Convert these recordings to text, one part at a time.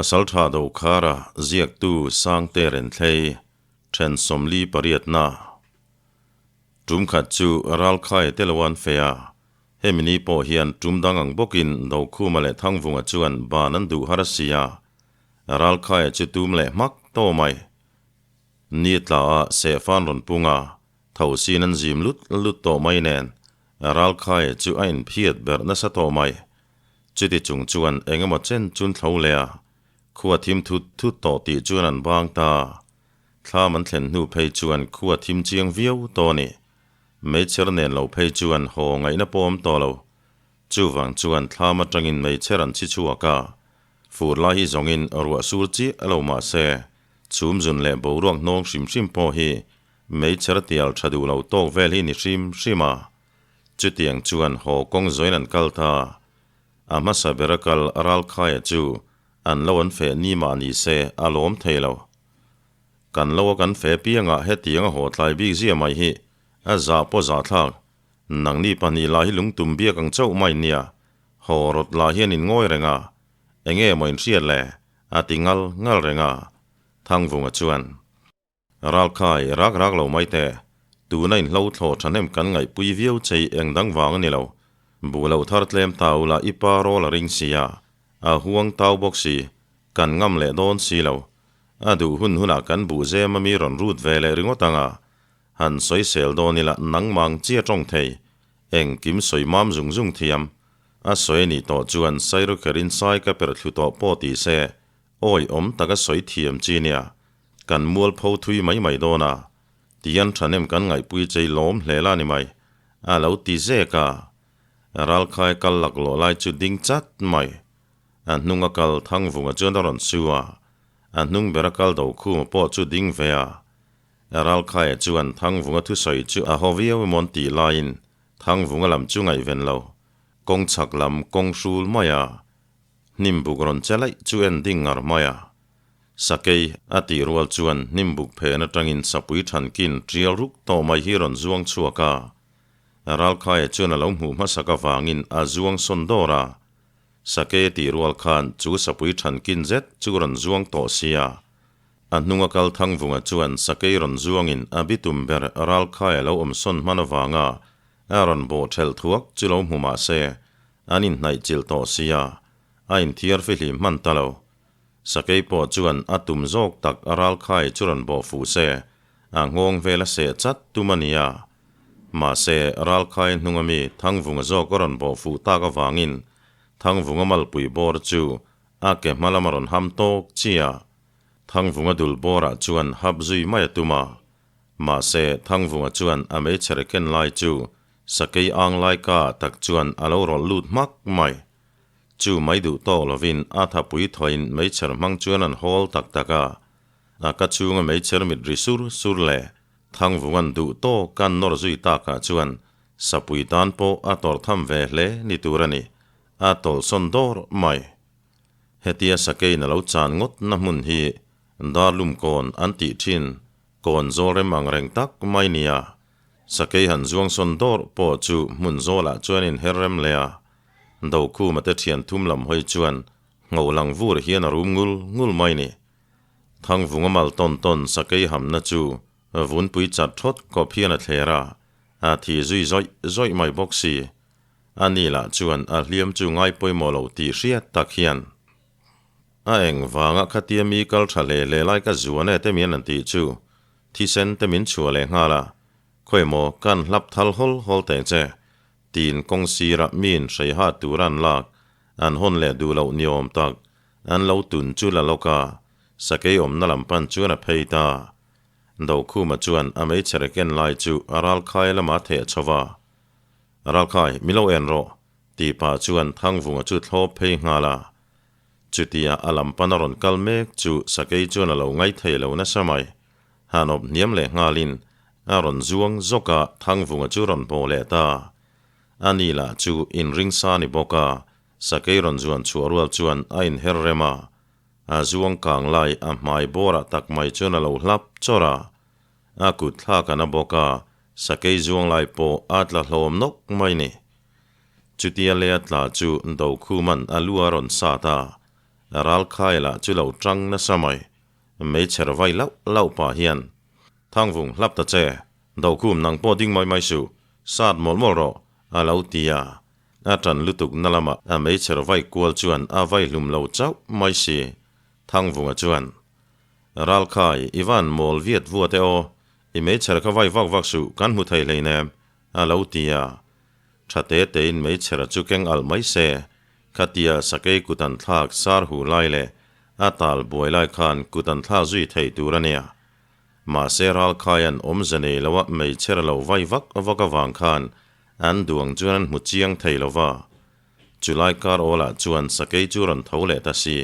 Pasaltha Dokhara ziaktu Sangte Renthlei then 48 na. Tum khat chu Ralkhai te lo an feh a, hemi ni pawh hian tum dang ang bawkin Dokhuma leh Thangvunga chuan ban an duh har a si a, Ralkhaia chu tum leh hmak tawh mai. Ni tla a sehfan rawn pung a, Thosin an zim lut lut tawh mai nen, Ralkhaia chu a inphiat berh nasa tawh mai. Chuti chung chuan eng emaw chen chun thlo leh a, khua thim thut thut tawh tih chuan an bang ta. Thlam an thlen hnu phei chuan khua thim chiang viau tawh a ni. Meichher nen lo phei chuan haw ngaihna pawh awm tawh lo. Chuvang chuan thlam atangin meichher an chhi chhuak a, fur lai hi zawngin ruah sur chiah a lo mah se, chhum zun leh boruak hnawng hrim hrim pawh hi meichher tial tha duh lo tawk vel hi ni hrim hrim a. Chutiang chuan haw kawng zawiin an kal ta. A hmasa bera kal Ralkhaia chu an lo an feh ni mah ni se a lawm thei lo. Kan lo a kan feh piangah hetiang a haw tlai bik zia mai hi a zah pawh zahthlak. Nangni pahnih lah hi lungtum biak ang chauh mai nia, haw rawt lah hian in ngawi reng a, enge maw in hriat le? a ti ngal ngal reng a. Thangvunga chuan. Ralkhai rak rak lo mai teh. Tuna in hlo thlawh thahnem kan ngaihpui viau chei eng dang vang a ni lo. Buh lo thar tlem ta ula i pa rawl a ring si a, a huang tau bawk si, kan ngam leh dawn si lo. A duh hun hunah kan buh zem a mi rawn rut ve leh ringawt ang a. Han sawisel dawn ila nangmang chia tawng thei, engkim sawi mam zung zung thiam. A sawi a nih tawh chuan Sairukherin sai ka perh thlu tawh pawh ti se, Awi awm taka sawi thiam chi nia, kan mualpho thui mai mai dawn a, tian thahnem kan ngaihpui chei lawm hle la ni mai, a lo ti zek a. Ralkhai kal laklawh lai chu ding chat mai. A hnunga kal Thangvunga chuan a rawn su a, a hnung bera kal Dokhuma pawh chu ding ve a. Ralkhaia chuan Thangvunga thusawi chu a haw viau emaw an tih laiin Thangvunga lam chu ngaihven lo, kawng chhak lam kawng hrul mai a, Hnimbuk rawn che laih chu en ding ngar mai a. Sakei a tih rual chuan hnimbuk phen atangin sapui thankin tial ruk tawh mai hi rawn zuang chhuak a. Ralkhaia chuan a lo hmuh hmasak avangin a zuang sawn dawr a. Sakei a tih rual khan chu sapui thankin zet chu rawn zuang tawh sia. A hnunga kal Thangvunga chuan sakei rawn zuangin a bitum ber Ralkhaia lo awm sawn hman avanga a rawn bawh thelh thuak chu lo hmu mah se An inhnaih chilh tawh sia, a inthiar fihlim hman ta lo. Sakei pawh chuan a tum zawk tak a ralkhai chu rawn bawh fuh se, a nghawng vel a seh chat tum a nia. Mahse, ralkhai hnunga mi Thangvunga zawk a rawn bawh fuh tak avangin Thangvunga malpui bawr chu a ke hma lam a rawn ham tawk chiah. Thangvunga dul bawrah chuan hap zui mai a tum a. Mahse, Thangvunga chuan a meichher ken lai chu Sakei ang lai ka tak chuan a lo rawlh lut hmak mai. Chu mai duh tawk lovin a thapui thawiin meichher hmang chuan an hawl tak tak a. A ka chhunga meichher mit ri sur sur leh Thangvunga'n duh tawk kan nawr zui takah chuan sapui tan pawh a tawrh tham ve hle ni tur a ni. A tawlhsawn dawr mai. Hetia sakeiin a lo chan ngawt na hmun hi Darlum kawn an tih thin kawn zawl rem ang reng tak mai nia. Sakei han zuang sawn dawrh pawh chu hmun zawlah chuan in her rem leh a, Dokhuma te thian thum lam hawi chuan ngho lang vur hian a rum ngul ngul mai ni. Thangvunga mal tawn tawn sakei hamna chu vunpui chat thawt kawp hian a thler a, a thi zui zawih zawih mai bawk si. A ni lah chuan a hliam chu ngai pawimawh lo tih hriat tak hian a eng vanga khatia mi kal tha hle hle lai ka zuan e te mian an tih chu Thisen te min chhuah leh nghal a, khawi maw kan hlap thal hawl hawl teng che, tiin kawng sirah miin hrei hat tur an lak, an hawn leh duh loh ni awm tak, an lo tun chu la lawk a, sakei awmna lam pan chuan a phei ta. Dokhuma chuan a meichher ken lai chu a ralkhai lamah a theh chho va. Ralkhai, mi lo en rawh, tih pah chuan Thangvunga chu thlawp phei nghal a. Chutia a lam pan a rawn kal mek chu sakei chuan a lo ngaithei lo nasa mai. Han awp hniam leh nghalin a rawn zuang zawk a, Thangvunga chu rawn bawh leh ta. A ni lah chu inring sa ni bawk a, sakei rawn zuan chhuah rual chuan a inher rem a. A zuang kang lai a hmai bawrah tak mai chuan a lo hlap chawrh a. A kut thlak a na bawk a, sakei zuang lai pawh a tla hlawm nawk mai ni. Chutia leh a tla chu Dokhuman a lu a rawn sat a. Ralkhai lah chu lo tang nasa mai. Meichher vai lauh lauh pah hian, Thangvung hlap ta che, Dokhum nang pawh ding mai mai suh, sat mawlh mawlh rawh, a lo ti a. A tan lutuk na lamah a meichher vai kual chuan a vai hlum lo chauh mai si. Thangvunga chuan, Ralkhai, i van mawl viat vuat e aw, i meichher kha vai vak vak suh, kan hmu thei hleinem, a lo ti a. Tha te tein meichher chu keng alh mai se, khatia sakei kut an thlak sar hu lai leh a tal buai lai khan kut an thlak zui thei tur a nia. Mahse ralkhai an awmze nei lo a meichher lo vai vak vak avang khan an duang chuan an hmu chiang thei lo va. Chulai kar awlah chuan sakei chu rawn tho leh ta si.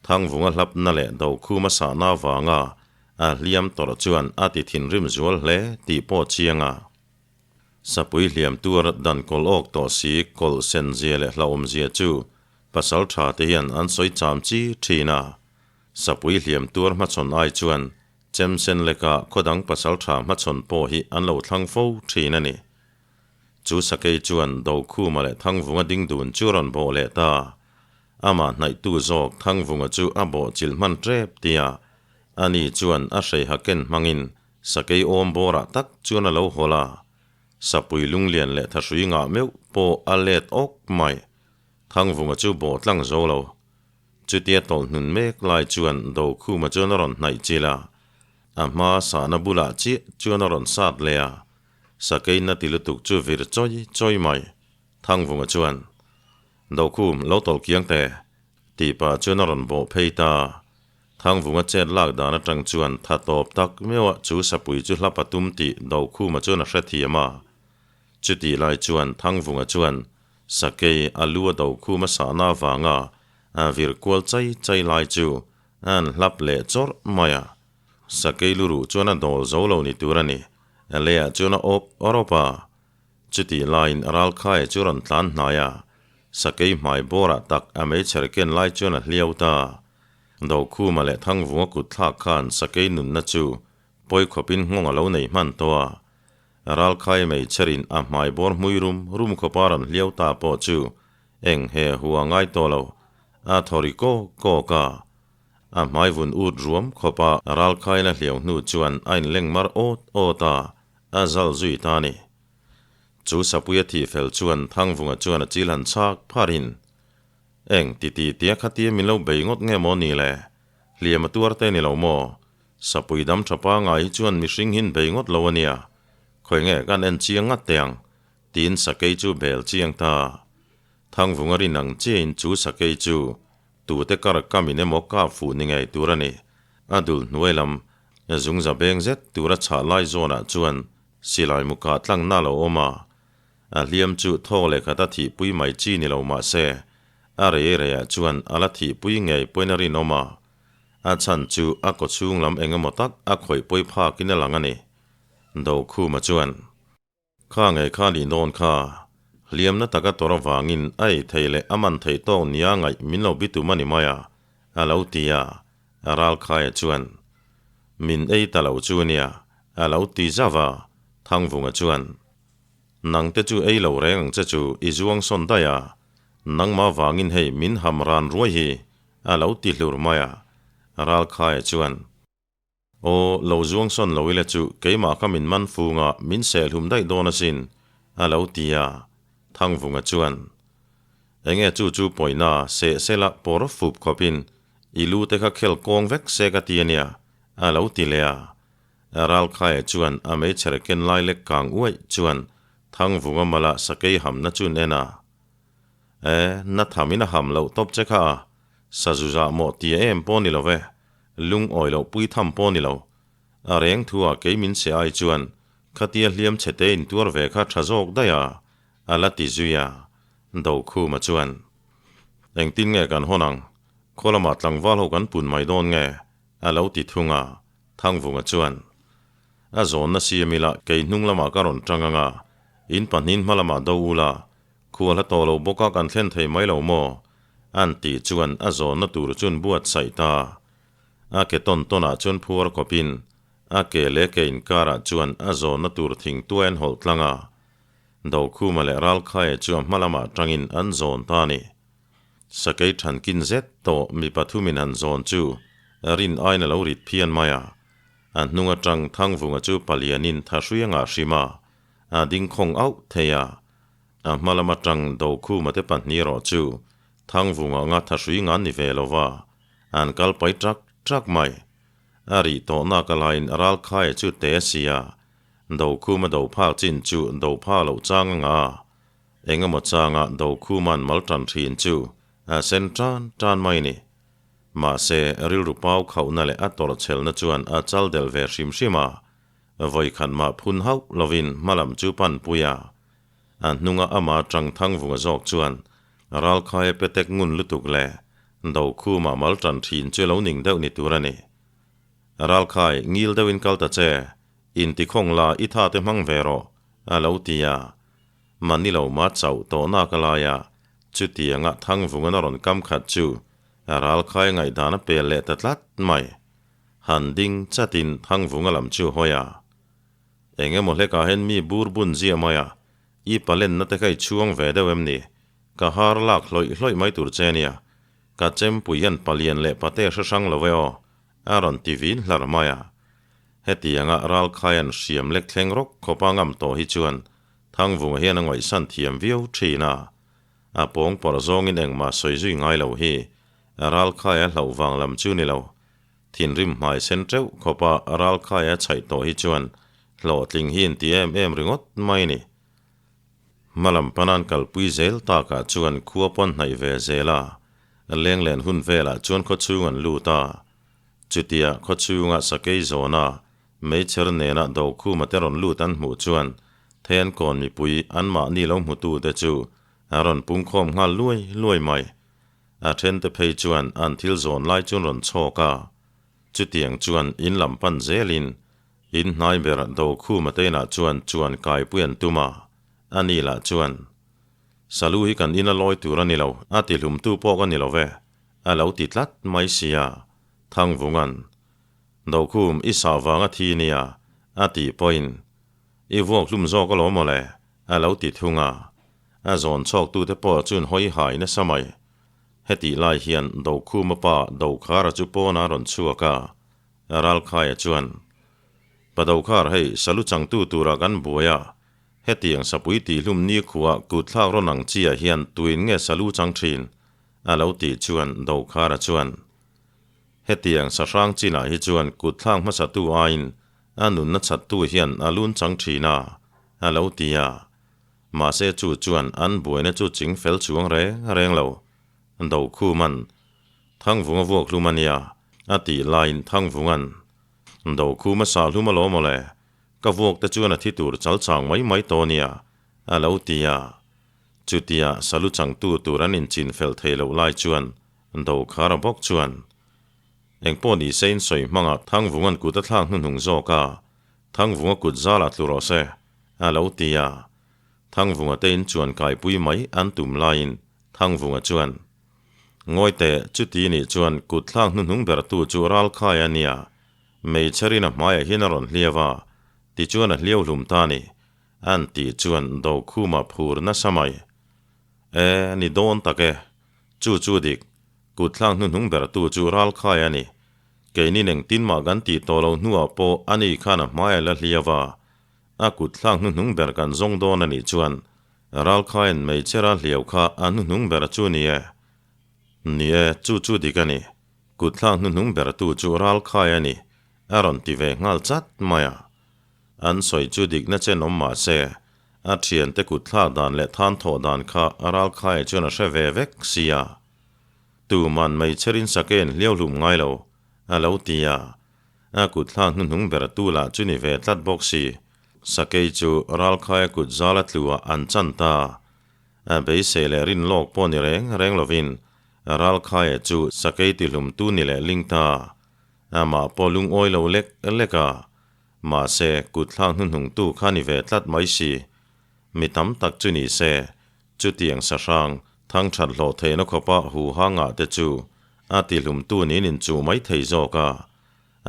Thangvunga hlapna leh Dokhuma sahna avanga a hliam tawrh chuan a ti thinrim zual hle tih pawh chiang a. Sapui hliam tuar dan kawlh awk tawh si kawlh sen zia leh hlauhawm zia chu pasal tha te hian an sawi cham chi thin a. Sapui hliam tuar hmachhawn ai chuan chem sen leka khaw dang pasal tha hmachhawn pawh hi an lo thlang fo thin a ni. Chu sakei chuan Dokhuma leh Thangvunga ding dun chu a rawn bawh leh ta. Amah hnaihtu zawk Thangvunga chu a bawh chilh hman tep tia ani chuan a hreiha ken hmangin Sakei awm bawrah tak chuan a lo hawl a, sapui lunglian leh thahrui ngah meuh pawh a let awk mai. Thangvunga chu bawh tlang zo lo. Chutia tawlh hnun mek lai chuan Dokhuma chuan a rawn hnaih chilh a, a hma sahna bulah chiah chuan a rawn sat leh a, sakei na ti lutuk chu vir chawi chawi mai. Thangvunga chuan, Dokhum, lo tawlh kiang teh, tih pah chuan a rawn bawh phei ta. Thangvunga chet lak dan atang chuan tha tawp tak meuh a chu sapui chu hla patum tih Dokhuma chuan a hrethiam a. Chutih lai chuan Thangvunga chuan sakei a lu a Dokhuma sahna avanga a vir kual chai chai lai chu a han hlap leh chawrh mai a. Sakei lu ruh chuan a dawl zo lo ni tur a ni. Leiah chuan a awp rawp a. Chutih laiin Ralkhaia chu rawn tlan hnai a, sakei hmai bawrah tak a meichher ken lai chuan a hliau ta. Dokhuma leh Thangvunga kut thlak khan sakei nunna chu pawi khawpin nghawng a lo nei hman tawh a. Ralkhaia meichherin a hmai bawr hmui rum rum khawpa rawn hliau ta pawh chu eng he hu a ngai tawh lo, a thaw ri kawk kawk a. A hmai vun ut ruam khawpa Ralkhain a hliau hnu chuan a inleng mar awt awt a, a zal zui ta a ni. Chu Sapuia thih fel chuan Thangvunga chuan a chil han chhak pharin, Eng ti ti tia khatia min lo bei ngawt nge maw ni le? Hliam a tuar te ni lo maw? Sapui dam tha pangai hi chuan mihring hin bei ngawt lo a nia. Khawi nge kan en chiang ngat teh ang? Tiin sakei chu bel chiang ta. Thangvunga rin ang chiahin chu sakei chu tute kar kamin emaw kap fuh ni ngei tur a ni. A dul hnuai lam zungza beng zet tura chhah lai zawnah chuan silai mu kah tlang na lo awm a. A hliam chu thaw leh khat a thihpui mai chi ni lo mah se, a rei reiah chuan a la thihpui ngei pawhin a rinawm a. A chhan chu a kawchhung lam eng emaw tak a khawih pawi phakin a lang a ni. Dokhuma chuan, Kha ngei kha nih dawn kha, hliamna taka tawrh avangin a ei thei leh a man theih tawk nia ngaih min lo bitum a ni mai a, a lo ti a. Ralkhaia chuan, Min ei ta lo chu a nia, a lo ti zauh a. Thangvunga chuan, Nang te chu ei lo reng ang che chu i zuang sawn daih a, nangmah vangin hei min ham ran ruai hi, a lo ti hlur mai a. Ralkhaia chuan, Aw, lo zuang sawn lo ila chu keimah kha min man fung a, min sehhlum daih dawn asin, a lo ti a. Thangvunga chuan, Enge chu chu pawina seh sela pawr fup khawpin i lu te kha khel kawng vek se ka ti ania, a lo ti leh a. Ralkhaia chuan a meichher ken lai lek kang uaih chuan Thangvunga mala sakei hamna chu an en a. E, na thamin a ham loh tawp che kha a, sazu zah mawh tia em pawh ni lo ve, lungawi loh pui tham pawh ni lo. A reng thu ah kei min che ai chuan khatia hliam chhe te in tuar ve kha tha zawk daih a, a la ti zui a. Dokhuma chuan, Engtin nge kan hawn ang? Khaw lamah tlangval ho kan pun mai dawn nge? a lo ti thung a. Thangvunga chuan, A zawnna siam ila kei hnung lamah ka rawn tang ang a, in pahnin hma lamah do ula, khual a tawh lo bawk a kan thlen thei mai lo maw? An tih chuan a zawnna tur chuan buatsaih ta. A ke tawn tawnah chuan phuar kawpin a ke leh ke inkarah chuan a zawnna tur thing tuai an hawlh tlang a. Dokhuma leh Ralkhaia chu a hma lamah tangin an zawn ta a ni. Sakei thankin zet tawh mi pathumin han zawn chu rin aiin a lo rit phian mai a. A hnung atang Thangvunga chu palianin thahrui a ngah hrim a, a ding khawng auh thei a. A hma lam atang Dokhuma te pahnih erawh chu Thangvunga anga thahrui ngan ni ve lo va, an kal pai ṭak ṭak mai. A rih tawhnak a laiin Ralkhaia chu te a si a, Dokhuma do phak chin chu do phak loh chang a ngah a. Engemaw changa Dokhuma'n mal tan thin chu a sen tan tan mai ni. Mahse, rilru pau khauhna leh a tawrhchhelna chuan a chal del ve hrim hrim a, vawikhat mah phun hauh lovin hmalam chu pan pui a. A hnunga ama tang Thangvunga zawk chuan Ralkhaia petek ngun lutuk leh Dokhuma mal tan thin chu lo ning deuh ni tur a ni. Ralkhai, ngil deuhin kal ta che, intikhawng la i tha te hmang ve rawh, a lo ti a. Mahni lo ma chauh tawh nak a lai a, chutianga Thangvungan a rawn kam khat chu a ralkhai ngaihdan a pel leh ta tlat mai. Han ding chatin Thangvunga lam chu hawi a. Eng emaw hlekah hian mi bur bun ziah mai a, i palenna te kha i chhuang ve deuh em ni? Ka har lak hlawih hlawih mai tur che nia. Ka chempui hian palian leh pate hre hrang lo e aw, a rawn ti vin hlar mai a. Hetianga ralkhaian hriam lek thleng rawk khawpa ngam tawh hi chuan Thangvunga hian a ngaihsan thiam viau thin a, a pawng pawrh zawngin engmah sawi zui ngai lo hi Ralkhaia hlauh vang lam chu ni lo. Thinrim hmai sen teuh khawpa Ralkhaia chhaih tawh hi chuan hlawhtling hi inti em em ringawt mai ni. Hmalam panan kalpui zel takah chuan khua pawn hnaih ve zel a, lenglen hun velah chuan khawchhung an lut a. Chutia khawchhunga sakei zawna Meichher nena Dokhuma te rawn lut an hmuh chuan Thenkawn mipui anmahni lo hmutute chu a rawn pungkhawm nghal luai luai mai. A thente phei chuan an thil zawn lai chu an rawn chhawk a. Chutiang chuan in lam pan zelin in hnai ber Dokhuma te inah chuan chuan kaipui an tum a, ani lah chuan, Salu hi kan ina lawi tur a ni lo, a tihlumtu pawh ka ni lo ve, a lo ti tlat mai sia, Thangvunga'n. Dokhum, i sah vanga thi nia, a tih pawhin, I vuak hlum zawk alawm mawle, a lo ti thung a. A zawn chhawktute pawh chuan hawi hai nasa mai. Hetih lai hian Dokhuma pa Dokhara chu pawnah a rawn chhuak a, Ralkhaia chuan, Pa Dokhar, hei salu changtu turah kan buai a, hetiang sapui tihhlum nikhuah kutthlak rawn ang chiah hian tuin nge salu chang thin? a lo tih chuan Dokhara chuan, Hetiang sahrang chinah hi chuan kut thlak hmasatu aiin a nunna chhattu hian a lun chang thin a, a lo ti a. Mahse chu chuan an buaina chu ching fel chuang reng reng lo. Dokhuman, Thangvunga vuak hlum a nia, a tih laiin Thangvungan, Dokhuma sah hlum alawm awle, ka vuak te chuan a thi tur chal chang mai mai tawh nia, a lo ti a. Chutia salu changtu tur an inchin fel thei loh lai chuan Dokhara bawk chuan, Engpawh ni se in sawi hmangah Thangvunga'n kut a thlak hnuhnung zawk a, Thangvunga kut zalah tlu rawh se, a lo ti a. Thangvunga te in chuan kaipui mai an tum laiin Thangvunga chuan, Ngawi teh, chuti nih chuan kut thlak hnuhnung bertu chu Ralkhai a nia, meichherin a hmaiah hian a rawn hliau a, tichuan a hliau hlum ta ni, an tih chuan Dokhuma phur nasa mai. E, ni dawn tak e, Chu chu dik, kut thlak hnuhnung bertu chu Ralkhai a ni. Keini neng tin mah kan tih tawh lo hnuah pawh ani khan a hmai a la hliau a. A kut thlak hnuhnung ber kan zawng dawn a nih chuan Ralkhaiin hmeichhe ral hliau kha a hnuhnung ber chu ni e. Ni e, chu chu dik a ni. Kut thlak hnuhnung bertu chu Ralkhai a ni, a rawn ti ve nghal chat mai a. An sawi chu dikna chen awm mah se, a thiante kut thlak dan leh than thawh dan kha a ralkhai chuan a hre ve vek sia. Tuman meichherin sakein hliau hlum ngai lo, a lo ti a. A kut thlak hnuhnung ber tu lah chu ni ve tlat bawk si. Sakei chu ralkhaia kut zal a tlu ah an chan ta. A beisei leh rin lawk pawh ni reng reng lovin ralkhaia chu sakei tihlum tu ni leh ling ta. Amah pawh lungawi lo lek lek a. Mahse, kut thlak hnuhnungtu kha ni ve tlat mai si. Mi tam tak chu ni se, chutiang sahrang, thang that hlawh theihna khawpa hu ha ngah te chu a tihlumtu niin inchuh mai thei zawk a.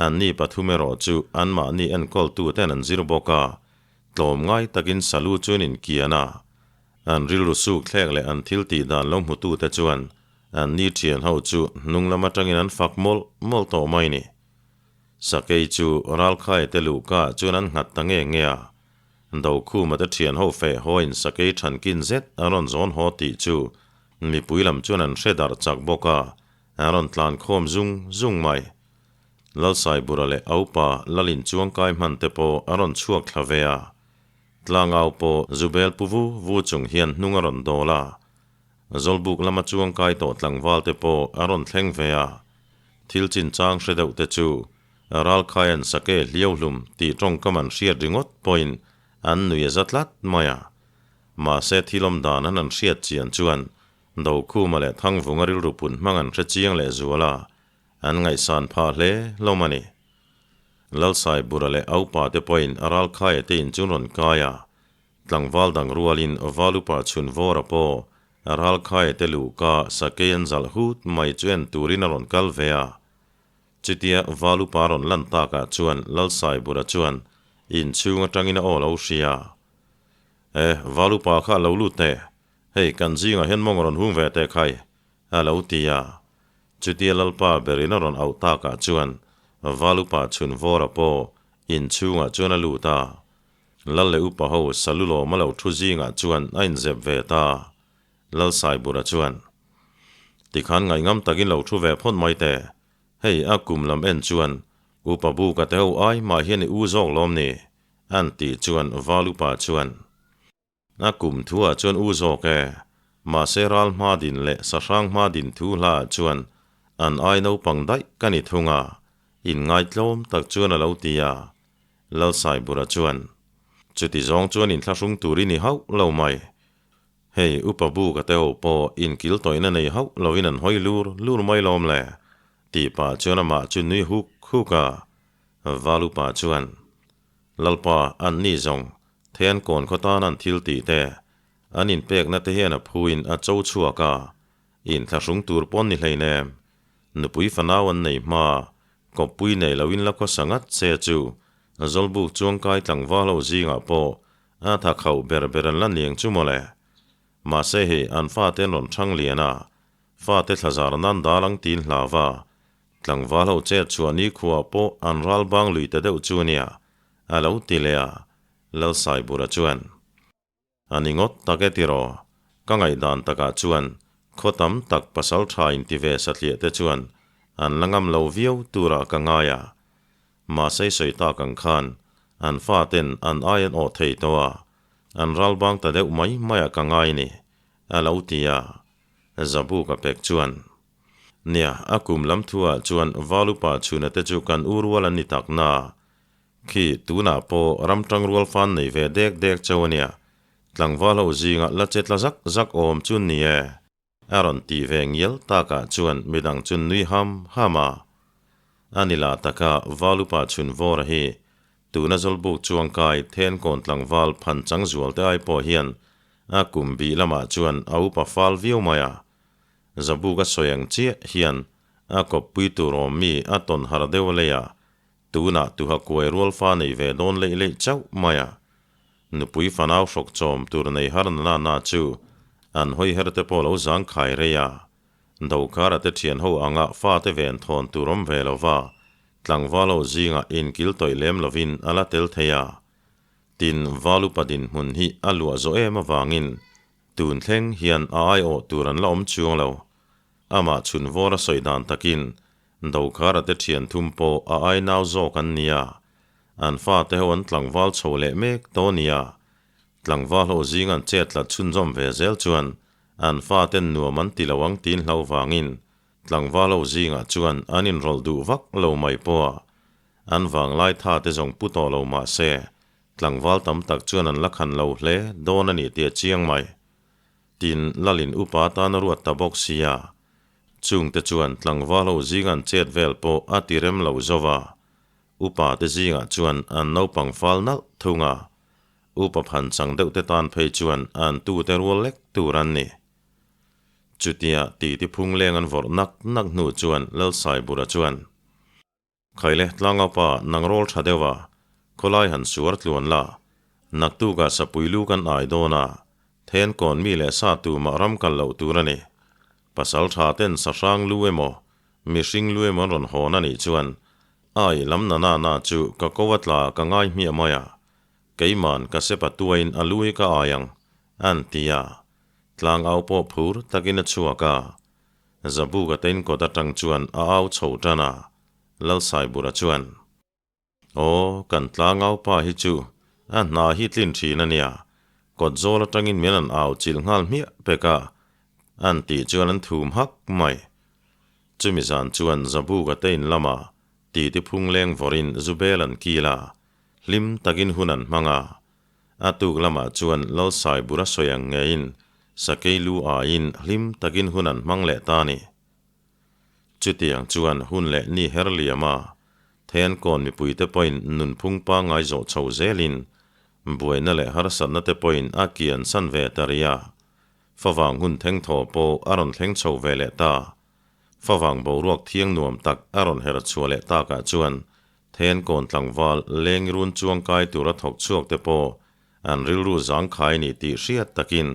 Anni pathum erawh chu anmahni enkawltu ten an zir bawk a, tlawmngai takin salu chuan inkian a. An rilru suk thlek leh an thil tih dan lo hmutute chuan. An ni thian ho chu hnung lam atangin an fak mawlh mawlh tawh mai ni. Sakei chu ralkhai te luhka ah chuan an nghat ta nge nge a. Dokhuma te thian ho feh hawiin sakei thankin zet a rawn zawn haw tih chu mipui lam chuan an hre darh chak bawk a, an rawn tlan khawm zung zung mai. Lalsaibura leh Aupa Lalin chuangkai hman te pawh a rawn chhuak thla ve a. Tlangau pawh Zubel pu vu vu chung hian hnung a rawn dawl a. Zawlbuk lama chuangkai tawh tlangval te pawh a rawn thleng ve a. Thil chinchang hre deuh te chu Ralkhaian sake hliau hlum tih tawngkam an hriat ringawt pawhin an nui a za tlat mai a. Mahse thil awm dan an han hriat chian chuan Dokhuma leh Thangvunga rilru pun hmang an hre chiang leh zual a, an ngaihsan phah hle hlawm a ni. Lalsaibura leh Aupa te pawhin Ralkhaia te in chu rawn kai a, Tlangval dang rualin Valupa chhun vawra pawh Ralkhaia te luhka sakei an zalh hut mai chu en turin a rawn kal ve a. Chutia Valupa rawn lan takah chuan Lalsaibura chuan inchhung atangin a aw lo hria. E, Valupa kha a lo lut teh, hei kan zingah hian mawng rawn hung ve teh khai, a lo ti a. Chutia Lalpa berin a rawn auh takah chuan Valupa chhun vawra pawh inchhungah chuan a lut a. Lal leh upa ho Salulawm a lo thu zingah chuan a inzep ve ta. Lal Saibura chuan, Tikhan ngaihngam takin lo thu ve phawt mai teh. Hei a kum lam en chuan upa buka te ho ai mah hian i u zawk lawm ni? An tih chuan Val upa chuan, A kum thuah chuan u zawk e, mahse ral hma din leh sahrang hma din thu hlaah chuan an ai naupang daih ka ni thung a, inngaitlawm tak chuan a lo ti a. Lalsaibura chuan, Chuti zawng chuan inthlahrung tur i ni hauh lo mai. Hei, upa bu ka te ho pawh inkil tawihna nei hauh lovin an hawi lur lur mai lawm le, tih pah chuan amah chu nui huk huk a. Val upa chuan, Lalpa, an ni zawng, then kawn khaw tan an thil tih te, an inpekna te hian a phuin a cho chhuak a, inthlahrung tur pawn ni hleinem. Nupui fanau an nei hma, kawppui nei loin la khawsa ngat che chu Zawlbuk chuangkai tlangval ho zingah pawh a tha khauh ber ber an la niang chu mawle. Mahse hei an fate an rawn thang lian a, fate thlazar nan dal ang tiin hlau va, tlangval ho chet chhuah nikhuaah pawh an ral bang lui ta deuh chu ania, a lo ti leh a, Lalsaibura chuan. A ni ngawt tak e tiraw? Ka ngaihdan takah chuan khaw tam tak pasal tha inti ve satliah te chuan an la ngam lo viau turah ka ngai a. Mahse sawi tak ang khan an faten an ai an awh thei tawh a, an ral bang ta deuh mai maiah ka ngai ni, a lo ti a. Zabu ka pek chuan, Nia, a kum lam thuah chuan Valupa chhuna te chu kan u rual an ni tak na. Khi, tunah pawh ram tangrual fan nei ve dek dek chauh a nia, tlangval ho zingah la che tla zak zak awm chu ni e, a rawn tih ve ngial takah chuan midang chu nui ham ham a. A ni lah taka Valupa chhun vawra hi tuna Zawlbuk chuangkai Thenkawn tlangval phan chang zual te ai pawh hian a kum bih lamah chuan a upa fal viau mai a. Zabuka sawi ang chiah hian a kawppui tur awm mi a tawn har deuh leiah Tunah tuha kuai rual fa nei ve dawn leih leih chauh mai a, nupui fanau hrawk chawm tur nei har na na chu an hawi her te pawh lo zang khai rei a. Dokhara te thian ho anga fate ven thawn tur awm ve lova, tlangval ho zingah inkil tawih lem lovin a la tel thei a. Tin, Valupa dinhmun hi a luah zawh em avangin tun thleng hian a aiawh tur an la awm chuang lo. Amah chhun vawr a sawi dan takin Dokhara te thian thum pawh a ai nau zawk an nia. An fate ho an tlangval chho leh mek tawh nia. Tlangval ho zing an chet tlat chhunzawm ve zel chuan an faten nuam an ti lo ang tiin hlau vangin tlangval ho zingah chuan an inrawlh duh vak lo mai pawh a. An vanglai tha te zawng pu tawh lo mah se tlangval tam tak chuan an la khan lo hle dawn a ni tih a chiang mai. Tin, Lalin upa tan a ruat ta bawk sia. Chungte chuan tlangval ho zing an chet vel pawh a ti rem lo zo va, upa te zingah chuan an naupang fal nalh thung a, upa phan chang deuh te tan phei chuan an tute rual lek tur an ni. Chutia titi phung leng an vawrh nak nak hnu chuan Lalsaibura chuan, Khaile tlangaupa nang rawl tha deuh a, khawlai han suar tluan la, naktukah sapui lu kan ai dawn a, then kawn mi leh sa tumah ram kal loh tur a ni. Pasal tha ten sahrang lu emaw, mihring lu emaw an rawn hawn a nih chuan ai lam na na na chu ka ko a tla ka ngai hmiah mai a, keiman ka sepa tuain a lu hi ka ai ang, an ti a. Tlang au pawh phur takin a chhuak a. Zabuka te inkawt atang chuan a au chho tan a, Lalsaibura chuan. Aw, kan tlangau pa hi chu a hna hi tlin thin a nia, kawt zawl atangin min an au chilh nghal hmiah pek a, an tih chuan an thum hak mai. Chumi zan chuan Zabuka te in lamah titi phung leng vawrin Zubel an kil a, hlim takin hun an hmang a. A tuk lamah chuan Lalsaibura sawi ang ngeiin Sakei lu aiin hlim takin hun an hmang leh ta a ni. Chutiang chuan hun leh ni her liam a, Thenkawn mipuite pawhin nunphung pangngai zawh chho zelin buaina leh harsatna te pawhin a kian san ve ta rih a. Favang hun thengthaw pawh a rawn thleng chho ve leh ta. Favang boruak thiang nuam tak a rawn her chhuah leh takah chuan Thenkawn tlangval leng run chuangkai tura thawk chhuak te pawh an rilru zangkhai ni tih hriat takin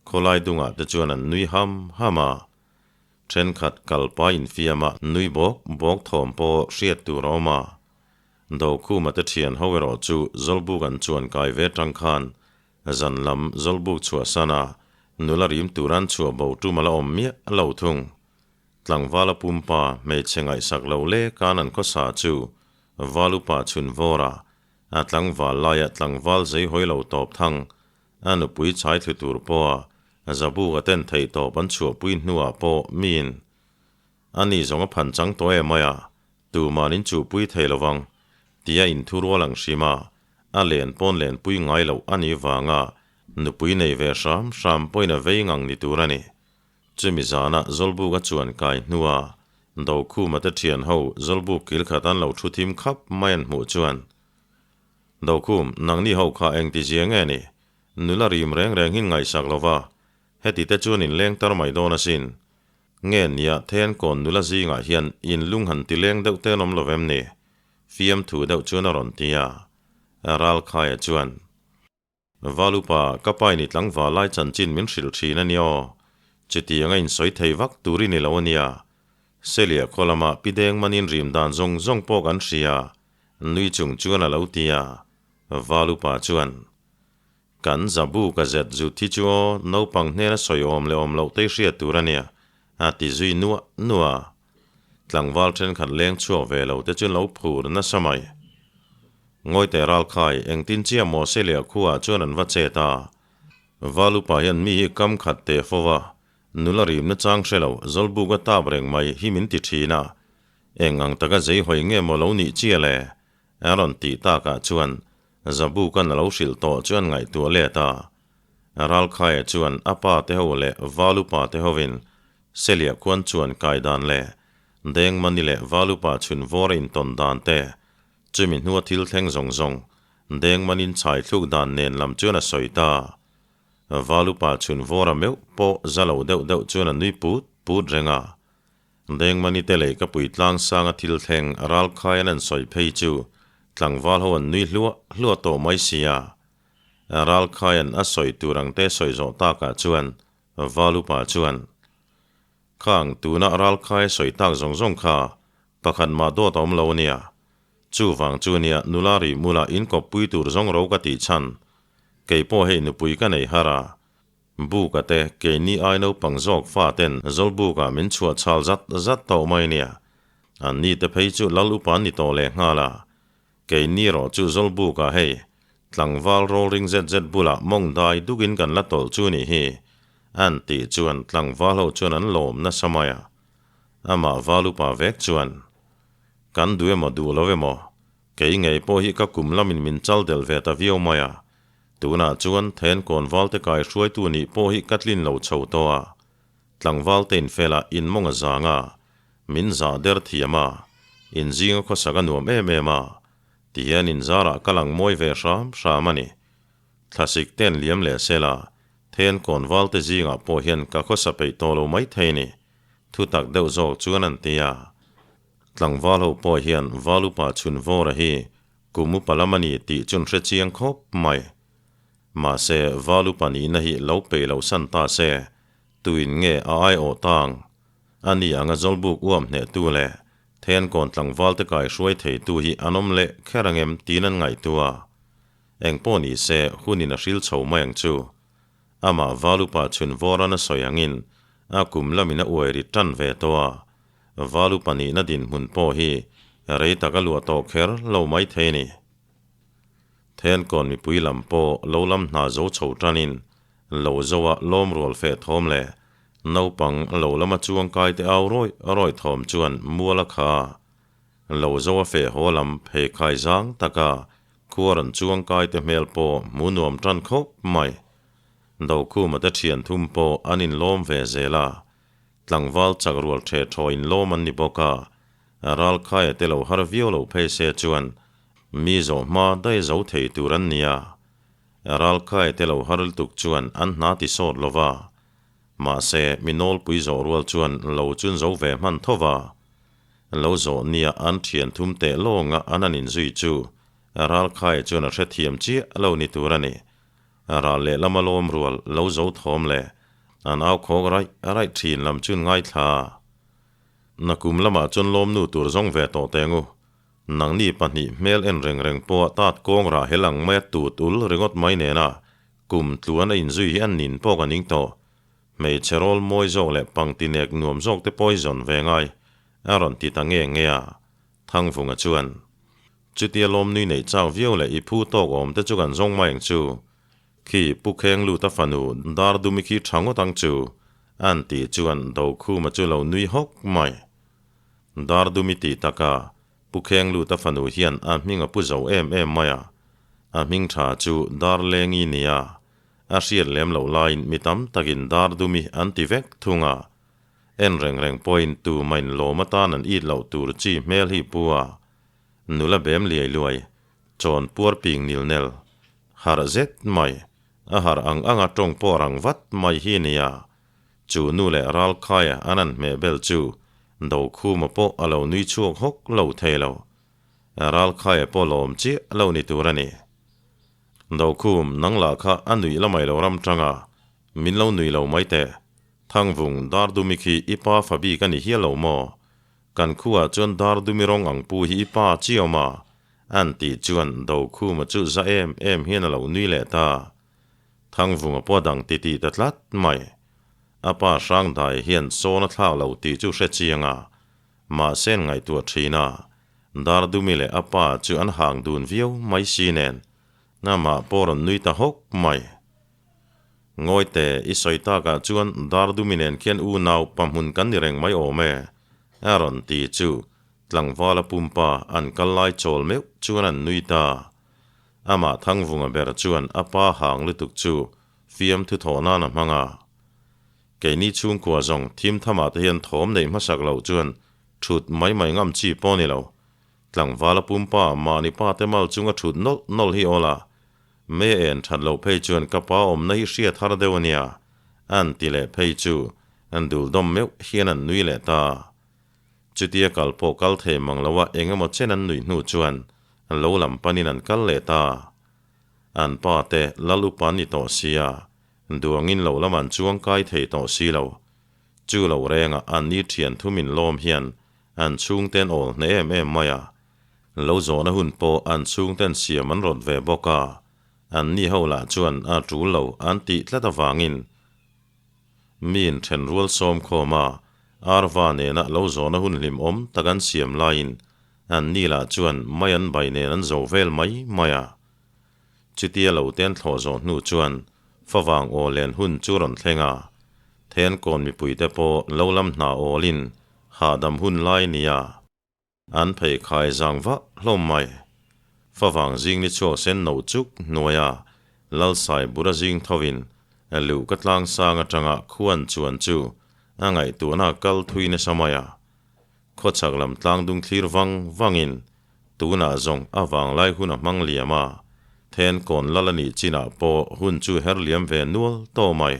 khawlai dungah te chuan an nui ham ham a. Thenkhat kalpa infiama nui bawk bawk thawm pawh hriat tur a awm a. Dokhuma te thian ho erawh chu Zawlbuk an chuan kai ve tang khan zan lam Zawlbuk chhuahsan a nula rim tur an chhuah bo tum a la awm miah lo thung. Tlangvala pumpa hmeichhe ngaihsak lo lek an an khawsa chu Valupa chhun vawra a tlangval laia tlangval zei hawi lo tawp thang a nupui chai thlu tur pawha Zabuka ten theihtawp an chhuahpui hnuah pawh miin a ni zawng a phan chang tawh em mai a, tuman in chuhpui thei lo vang tia inthu rual ang hrim a, a len pawn lenpui ngai loh a nih vanga nupui nei ve hram hram pawhin a vei ngang ni tur a ni. Chumi zana Zawlbuka chuan kai hnua Dokhuma te thian ho Zawlbuk kil khat an lo thu thim khap mai an hmuh chuan, Dokhum, nangni ho kha engtizia nge ni? Nula rim reng reng hin ngaihsak lo va, heti te chuan in leng tar mai dawn asin. Nge nia then kawn nula zingah hian in lung han ti leng deuh te an awm lo vem ni? Fiamthu deuh chuan a rawn ti a. Ralkhaia chuan, Valupa, ka pa in i tlangval lai chanchin min hrilh thin a nia aw. Chutianga insawi thei vak tur i ni lo a nia. Selia khaw lama pi deng manin rim dan zawng zawng pawh kan hria, nui chung chuan a lo ti a. Valupa chuan, Kan zabu ka zet zut hi chu aw, naupang hnena sawi awm leh awm loh te i hriat tur a nia, a ti zui nuah nuah a. Tlangval thenkhat leng chhuak ve lo te chu lo phur nasa mai. Ngawite ralkhai engtin chiah maw Selia khuaah chuan an va chet a. Valupa hian mi hi kam khat teh fo va, nula rimna chang hre lo, Zawlbuk a tap reng mai hi min ti thin a. Eng ang taka zei hawi nge maw lo nih chiah le? A rawn tih takah chuan Zabuka'n a lo hrilh tawh chuan ngaihtuah let a. Ralkhaia chuan a pa te ho leh Valupa te hovin Selia khuan chuan kai dan leh Dengmani leh Valupa chhun vawr a intawn dan te, chumi hnua thil thleng zawng zawng Dengmanin chhai thluk dan nen lam chuan a sawi ta. Valupa chhun vawr a meuh pawh za lo deuh deuh chuan a nui put put reng a. Dengmani te lei ka pui tlang sanga thil thleng ralkhai an an sawi phei chu tlangval ho an nui hluah hluah tawh mai sia. Ralkhai an a sawi tur ang te sawi zawh takah chuan Valupa chuan, Khang tuna ralkhai a sawi tak zawng zawng kha pakhat mah dawt a awm lo ania. Chuvang chu ania nula rih mula inkawppui tur zawng ro ka tih chhan. Kei pawh hei nupui ka nei har a. Buka te keini ai naupang zawk fa ten Zawlbuka min chhuah chhal zat zat tawh mai nia. An ni te phei chu lal upa an ni tawh leh nghal a. Keini erawh chu Zawlbuka hei tlangval rawl ring zet zet bulah mawng dai dukin kan la tawlh chu nih hi an tih chuan tlangval ho chuan an lawm nasa mai a. Amah val upa vek chuan, Kan duh emaw duh lo emaw, kei ngei pawh hi ka kum lamin min chal del ve ta viau mai a. Tunah chuan then kawnvalte kai hruaitu nih pawh hi ka tlin lo chho tawh a, tlangvalte infela in mawng a zang a, min zah der thiam a, inzinga khawsak a nuam em em a, tihian inzarah ka lang mawi ve hram hram a ni. Thlasik ten liam leh sela, then kawnvalte zingah pawh hian ka khawsa peih tawh lo mai thei ni, thutak deuh zawk chuan an ti a. Tlangval ho pawh hian Valupa chhun vawra hi Kum upa lam a ni tih chun hre chiang khawp mai. Mahse, val upa nihna hi lo peih loh san ta se. Tuin nge a aiawh tang? Ani anga zawlbuk uam hnehtu leh Thenkawn tlangvalte kaihruai theitu hi an awm leh kher angem tiin an ngaihtuah. Eng pawh ni se hunin a hril chho mai ang chu. Amah Valupa chhun vawran a sawi angin a kum lamin a uai rit tan ve tawh a, Valupa nihna dinhmun pawh hi rei tak a luah tawh kher lo mai thei a ni. Thenkawn mipui lam pawh lo lam hna zo chho tanin lo zoa lawm rual feh thawm leh naupang lo lama chuang kaite au rawih rawih thawm chuan mual a kha a. Lo zoa feh haw lam pheikhai zang taka khua rawn chuang kaite hmel pawh hmu nuam tan khawp mai. Dokhuma te thian thum pawh an inlawm ve zel a, tlangval chak rual the thaw inlawm an ni bawk a, Ralkhaia te lo har viau lo phei se chuan mi zawh hma daih zo thei tur an ni a. Ralkai te lo har lutuk chuan an hna ti sawt lo va, mahse mi nawlpui zawh rual chuan lo chun zo ve hman tho va. Lo zawh nia an thian thum teh lawnga an an inzui chu Ralkai chuan a hrethiam chiah lo ni tur a ni. Ral lehlam a lawm rual lo zo thawm leh an au khawk raih raih thin lam chun ngaithla. Nakum lamah chuan lawmnu tur zawng ve tawh teng u. Nangni pahnih hmel en reng reng pawh tat kawng rah hel ang mai a tut ul ringawt mai nena kum tluan a inzui hi an nin pawh ka ning tawh. Hmeichhe rawl mawi zawk leh pangti nek nuam zawk te pawh i zawn ve ngai a rawn ti ta nge nge a, Thangvunga chuan, Chutia lawmnui neih chak viau leh i phu tawk awm te chu kan zawng mai ang chu. Khi Pu Khengluta fanu Dardumi khi tha ngawt ang chu, an tih chuan Dokhuma chu lo nui hawk mai. Dardumi tih taka Pu Khengluta fanu hian a hming a pu zo em em mai a, a hming tha chu Darlengi nia a hriat lem loh laiin mi tam takin Dardumi an ti vek thung a, en reng reng pawhin tumain lawm atan an it loh tur chi hmel hi pu a, nula bem liai luai, chawn puar ping nil nel, harh zet mai, a harh ang anga tawng pawh rang vat mai hi nia. Chu nu leh Ralkhaia an an hmeh bel chu Dokhuma pawh a lo nui chhuak hawk lo thei lo. Ralkhaia pawh lawm chiah lo ni tur a ni. Dokhum, nang lah kha a nuih la mai lo ram tang a, min lo nui lo mai teh. Thangvung, Dardumi khi i pa fa bik a ni hial lo maw? Kan khuaah chuan Dardumi rawng ang pu hi i pa chiawm a, an tih chuan Dokhuma chu za em em hian a lo nui leh ta. Thangvunga pawh a dang titih ta tlat mai. A pa Hrangdai hian sawn a thlak lo tih chu hre chiang a, mahse an ngaihtuah thin a, Dardumi leh a pa chu an hang dun viau mai si nen, amah pawh rawn nui ta hawk mai. Ngawite, i sawi takah chuan Dardumi nen khian unau pahmun kan ni reng mai awm e, a rawn ti chu tlangvala pumpa an kal lai chawl meuh chuan an nui ta. Amah Thangvunga ber chuan a pa hang lutuk chu fiamthu thawh nan a hmang a. Keini chhungkua zawng thim thamah te hian thawm neih hmasak loh chuan thut mai mai ngam chi pawh a ni lo. Tlangvala pumpa mahni pa te mal chunga thut nawlh nawlh hi awl a, mei a en that loh phei chuan ka pa awmna hi hriat har deuh a nia, an ti leh phei chu an dul dawm meuh hian an nui leh ta. Chutia kal pawh kal thei mang lo a eng emaw chen an nuih hnu chuan lo lam panin an kal leh ta. An pa te lal upa an ni tawh sia, duangin lo lam an chuang kai thei tawh si lo. Chu lo rengah an ni thian thum in lawm hian an chhungten awl hneh em em mai a. Lo zawhna hun pawh an chhungten siam an rawt ve bawk a, an ni ho lah chuan a tul lo an tih tlat avangin Miin thenrual sawm khawm a, Arva nena lo zawhna hun hlimawm tak an siam laiin an ni lah chuan mai an bai nen an zo vel mai mai a. Chutia lo ten thlawh zawh hnu chuan favang aw len hun chu rawn thleng a, Thenkawn mipuite pawh lo lam hna awlin hahdam hun lai nia. An phei khai zang vah hlawm mai. Favang zing ni chhuak sen no chuk hnuaia Lalsai bura zing thovin luh ka tlang sang atanga khuan chuan chu a ngaihtuahna kal thui nasa mai a. Khawchhak lam tlang dung thlir vang vangin tunah zawng a vanglai hun a hmang liam a, Thenkawn lal a nih chinah pawh hun chu her liam ve nual tawh mai.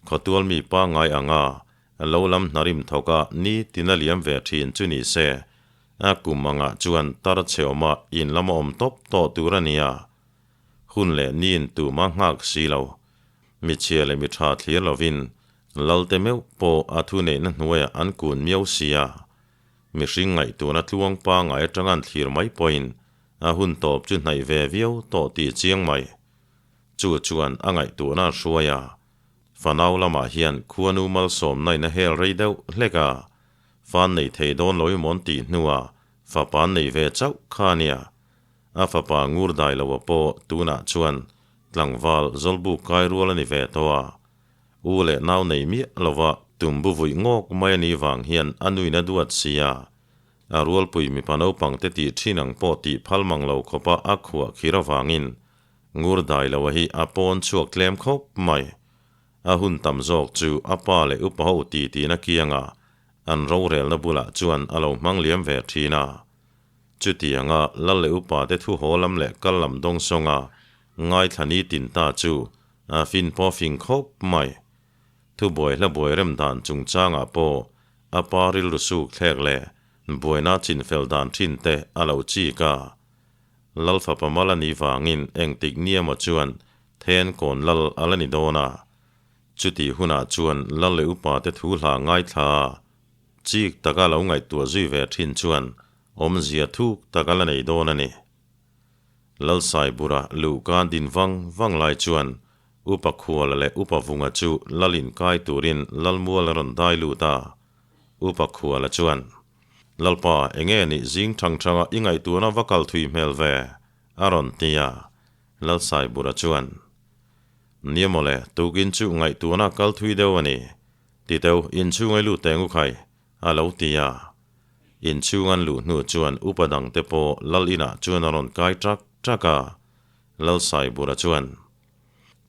Khawtual mi pangngai anga Lo lam hnarim thawk a ni tina liam ve thin chu ni se, a kum angah chuan tar chhe awma in lama awm tawp tawh tur a nia. Hun leh niin tuma nghak si lo. Mi chhia leh mi tha thlir lovin Lalte meuh pawh a thuneihna hnuaiah an kun miau si a. Mihring ngaihtuahna tluang pangngai atanga an thlir mai pawhin a hun tawp chu hnaih ve viau tawh tih chiang mai. Chu chuan a ngaihtuahna a hruai a. Fanau lamah hian khuanu malsawmna in a hel rei deuh hlek a. Fan nei thei dawn lo i mawn tih hnuah fapa an nei ve chauh kha a nia. A fapa ngur dai lo a pawh tunah chuan tlangval zawlbuk kai rual a ni ve tawh a. U leh nau nei miah lova tumbu vuih ngawk mai a nih vang hian a nuin a duat si a. A rualpui mipa naupang te tih thin ang pawh tih phal mang lo khawpa a khuah khir avangin ngur dai lo a hi a pawn chhuak tlem khawp mai. A hun tam zawk chu a pa leh upa ho titi-na kiangah an rorelna bulah chuan a lo hmang liam ve thin a. Chutianga lal leh upa te thu haw lam leh kal lam dawng sawnga ngaithla ni tin ta chu a fin pawh fing khawp mai. Thubuai hla buai rem dan chungchangah pawh a pa rilru suk thlek leh buaina chinfel dan thin te a lo chik a. Lal fapa mal a nih vangin engtik ni emaw chuan then kawn lal a la ni dawn a. Chutih hunah chuan lal leh upa te thu hla ngaithla a, chik taka lo ngaihtuah zui ve thin chuan awmzia thuk tak a la nei dawn a ni. Lal Saibura luhka din vang vang lai chuan Upa Khuala leh Upa Vunga chu lal inkai turin Lalmual a rawn dai lut a. Upa Khuala chuan, Lalpa, enge nih zing thang thanga i ngaihtuahna va kal thui hmel ve? a rawn ti a. Lal Saibura chuan, Nia mawle, tukin chu ngaihtuahna kal thui deuh a ni. Ti teuh, inchhunga i lut teng u khai, a lo ti a. Inchhung an luh hnu chuan upa dangte pawh lal inah chuan a rawn kai ṭak ṭak a. Lal Saibura chuan,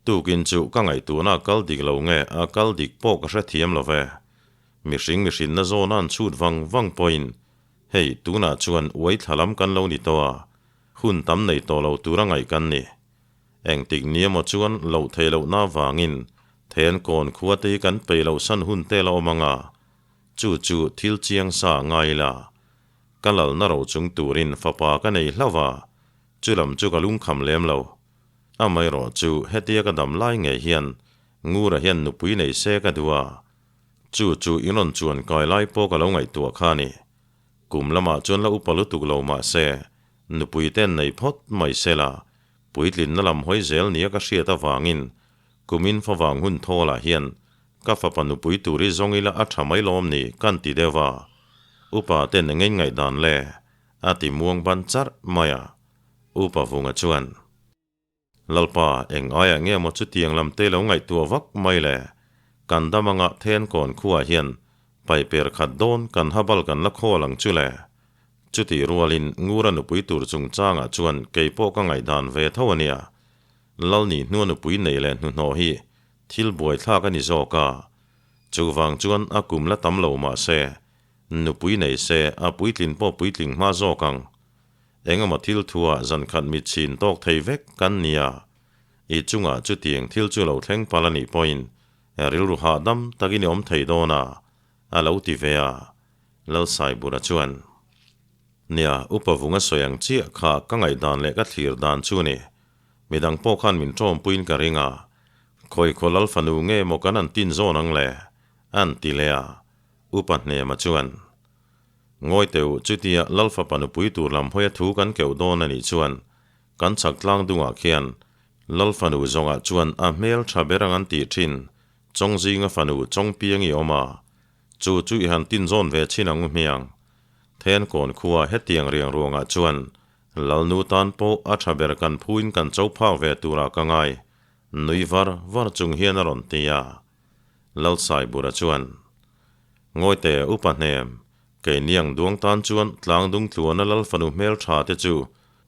Tukin chu ka ngaihtuahna a kal dik lo nge a kal dik pawh ka hrethiam lo ve. Mihring mihrinna zawna an chhut vang vang pawhin hei tunah chuan uai thla lam kan lo ni tawh a, hun tam nei tawh lo tura ngaih kan ni. Engtik ni emaw chuan loh theih lohna avangin then kawn khua te hi kan peih loh san hun te la awm ang a, chu chu thil chiang sa a ngai ila. Ka lalna ro chung turin fapa ka nei hlauh a, chu lam chu ka lungkham lem lo. Amaherawh chu hetia ka dam lai ngei hian Ngura hian nupui nei se ka duh a, chu chu i rawn chuan kai lai pawh ka lo ngaihtuah kha a ni. Kum lamah chuan la upa lutuk lo mah se, nupui ten nei phawt mai se la, puitlinna lam hawi zel nia ka hriat avangin kumin favang hun thawlah hian ka fapa nupui tur hi zawng ila a tha mai lawm ni kan ti deuh a, upa ten eng in ngaihdan le? a ti muang ban charh mai a, Upa Vunga chuan. Lalpa, eng aiah nge maw chutiang lam te lo ngaihtuah vak mai le? Kan dam anga then kawn khuaah hian paiper khat dawn kan ha bal kan la khawl ang chu le. Chutih rualin Ngura nupui tur chungchangah chuan kei pawh ka ngaihdan ve tho a nia. Lalni hnua nupui nei leh hnuhnawh hi thil buaithlak a ni zawk a. Chuvang chuan a kum la tam lo mah se, nupui nei se a puitlin pawh puitling hma zawk ang. Engemaw thil thuah zan khat mit chhin tawk thei vek kan ni a, i chungah chutiang thil chu lo thleng palh a nih pawhin rilru hahdam takin i awm thei dawn a, a lo ti ve a. Lalsaibura chuan, Nia, Upa Vunga sawi ang chiah kha ka ngaihdan leh ka thlir dan chu a ni. Midang pawh khan min ṭawmpuiin ka ring a, khawi khaw lal fanu nge maw kan an tin zawn ang le? an ti leh a. Upa Hnema chuan, Ngawi teuh, chutia Lal fapa nupui tur lam hawia thu kan keuh dawn a nih chuan kan chhak tlang dungah khian Lal fanu zawngah chuan a hmel tha ber ang an tih thin Chawngzinga fanu Chawngpiangi awm a, chu chu i han tin zawn ve chin ang u hmiang. Thenkawn khua hetiang riang ruangah chuan Lalnu tan pawh a tha ber kan phuin kan cho phak ve turah ka ngai, nui var var chung hian a rawn ti a. Lalsaibura chuan, Ngawite upa hnem, kei niang duang tan chuan tlangdung tluana lal fanu hmel tha te chu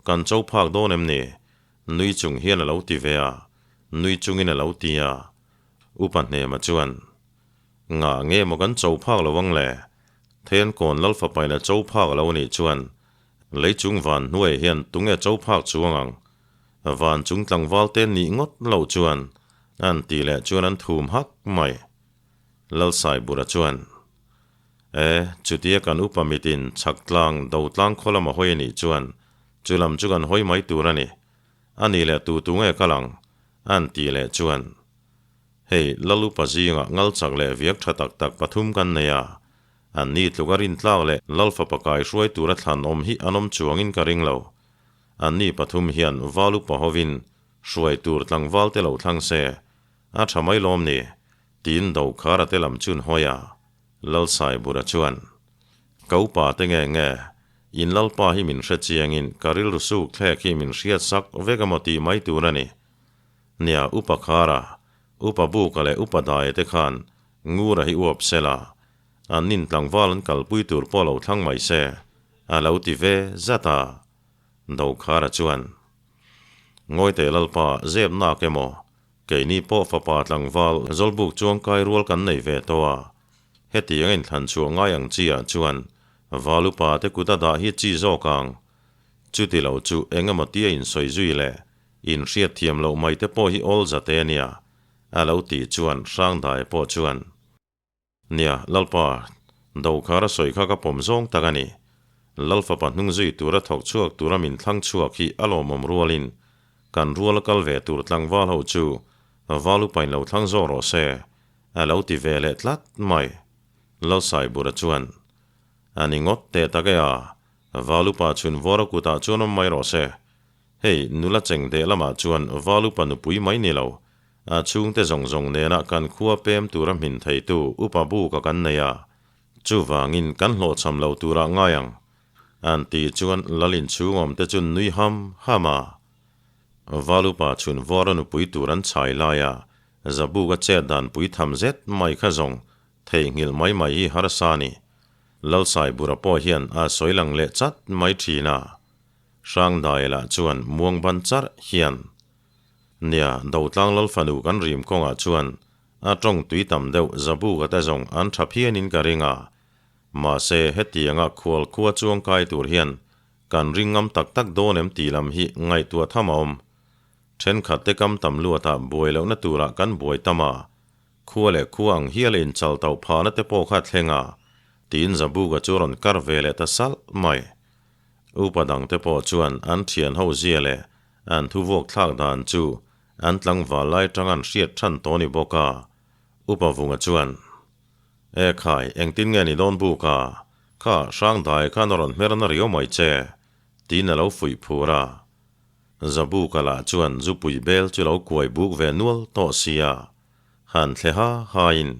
kan cho phak dawn em ni? Nui chung hian a lo ti ve a, nui chungin a lo ti a. Upa hnema chuan, Ngah nge maw kan cho phak lo ang le? Thenkawn lal fapain a cho phak lo anih chuan lei chung van hnuaiah hian tunge cho phak chuang ang? Van chung tlangval te nih ngawt loh chuan an ti leh chuan an thum hak mai. Lalsaibura chuan, E, chutia kan upa mitin chhak tlang do tlang khaw lama hawi a nih chuan chu lam chu kan hawi mai tur a ni. A nih leh tu tu nge kal ang? An tih leh chuan, Hei, Lalupa zingah ngal chak leh viak tha tak tak pathum kan nei a, an ni tluk a rintlak leh Lalfapa kai hruai tura thlan awm hi an awm chuangin ka ring lo. An ni pathum hian Valupa hovin hruai tur tlangval te lo thlang se, a tha mai lawm ni, tiin Dokhara te lam chun hawi a, Lalsaibura chuan, Ka upa te nge nge, in Lalpa hi min hre chiangin ka rilru suk thlek hi min hriat sak vek emaw tih mai tur a ni. Nia, Upa Khara, Upa Buka leh Upa Daia te khan Ngura hi uap se la, an nin tlangval an kalpui tur pawh lo thlang mai se, a lo ti ve zat a. Dokhara chuan, Ngawite Lalpa, zep nak emaw, keini pawh fapa tlangval Zawlbuk chuangkai rual kan nei ve tawh a, hetiang a inthlan chhuah ngai ang chi ah chuan Val upa te kut a dah hi chi zawk ang. Chuti lo chu eng emaw tia insawi zui leh inhriat thiam loh mai te pawh hi awl zate a nia, a lo tih chuan Hrangdai pawh chuan, Nia, Lalpa, Dokhar a sawi kha ka pawm zawng tak a ni. Lalfapa hnung zui tura thawk chhuak tura min thlang chhuak hi a lawmawm rualin kan rual a kal ve tur tlangval ho chu val upain lo thlang zawk rawh se, a lo ti ve leh tlat mai. Lalsaibura chuan, A ni ngawt teh tak e a, val upa chhun vawra kutah chuan awm mai rawh se. Hei, nula cheng deh lamah chuan val upa nupui mai ni lo, a chhungte zawng zawng nena kan khua pem tura hmin theitu upa buka kan nei a, chuvangin kan hlawhchham lo turah ngai ang, an ti chuan lal inchhung awmte chu nui ham ham a. Val upa chhun vawra nupui tur an chhai laia Zabuka chet dan pui tham zet mai kha zawng theihnghilh mai mai hi harsa a ni. Lalsaibura pawh hian a sawi lang leh chat mai thin a. Hrangdaila chuan muang ban charh hian, Nia, Dotlang Lalfanu kan rim kawngah chuan a tawng tui tam deuh Zabuka te zawng an tha phianin ka ring a. Mahse, hetianga khual khua chuang kai tur hian kan ring ngam tak tak dawn em tih lam hi ngaihtuah tham a awm. Thenkhat te kam tam luatah buai lohna turah kan buai tam a, khua leh khua ang hial a inchal tauh phahna te pawh kha thleng a, tiin Zabuka chu a rawn kar ve leh ta salh mai. Upa dangte pawh chuan an thian ho zia leh an thu vuak thlak dan chu an tlangval lai tang an hriat than tawh ni bawk a. Upa Vunga chuan, E khai, engtin nge ni dawn buk a? Kha, Hrangdai khan a rawn hmer na riau mai che, tiin a lo fuih phur a. Zabuka lah chuan zupui bel chu lo kuai buk ve nual tawh sia, han thle ha hain,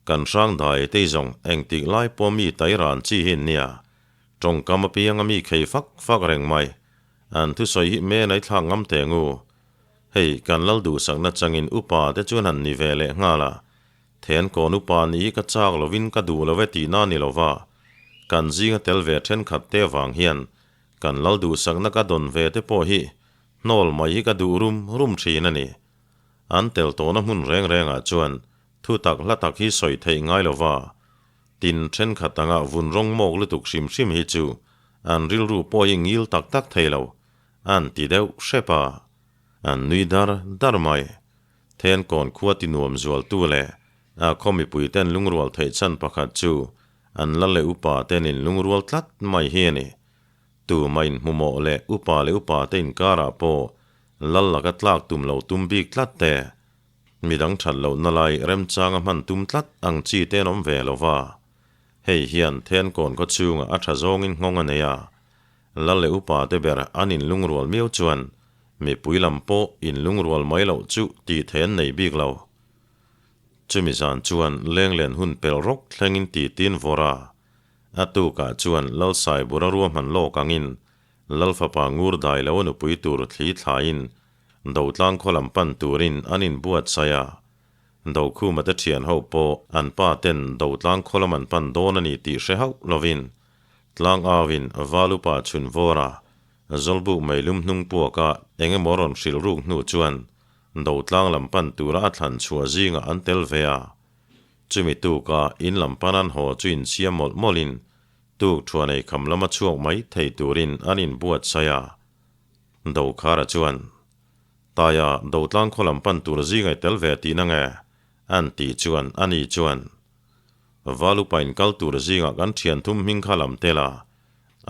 Kan Hrangdai tei zawng engtik lai pawh mi tai ran chi hi nia, tawngkam apianga mi khei fak fak reng mai, an thusawi hi men ai thlak ngam teh ngu. Hei, kan lal duhsakna changin upa te chuan han ni ve leh nghal a, then kawn upa nih hi ka chak lovin ka duh lo e tihna ni lova, kan zinga tel ve thenkhat te avang hian kan lal duhsakna ka dawn ve te pawh hi hnawl mai hi ka duh rum rum thin a ni. An tel tawhna hmun reng rengah chuan Thu tak hla tak hi sawi theih ngai lo va, tin thenkhat anga vun rawng mawk lutuk hrim hrim hi chu an rilru pawh hi ngil tak tak thei lo, an ti deuh hrep a. An nui dar dar mai. Thenkawn khua ti nuam zualtu leh a khaw mipui ten lungrual theih chhan pakhat chu an lal leh upa ten in lungrual tlat mai hi a ni. Tuma inhmumawh leh upa leh upa te inkarah pawh lal laka tlak tum lo tum bik tlat te, Midang that lohna lai remchanga hman tum tlat ang chi te an awm ve lo va. Hei hian Thenkawn khaw chhungah a tha zawngin nghawng a nei a. Lal leh upa te ber an inlungrual miau chuan mipui lam pawh inlungrual mai loh chu tih theih an nei bik lo. Chumi zan chuan lenglen hun pel rawk thlengin ti tin vawrh a. A tukah chuan Lalsaibura ruahman lawk angin Lalfapa ngur dai lo a nupui tur thli thlaiin Dotlang khaw lam pan turin an inbuatsaih a. Dokhuma te thian ho pawh an pa ten Dotlang khaw lam an pan dawn a ni tih hre hauh lovin tlang auin Valupa chhun vawra Zawlbuk meilum hnung puaka eng emaw rawn hrilh ruk hnu chuan Dotlang lam pan tura a thlan chhuah zingah an tel ve a. Chumi tuka in lam pan an haw chu insiam mawlh mawlhin tuk thuan ei kham lama chhuak mai thei turin an inbuatsaih a. Dokhara chuan, Taia, Dotlang khaw lam pan tur zingai tel ve tihna nge? an tih chuan ani chuan, Valupa in kal tur zingah kan thian thum hming kha lam tel a,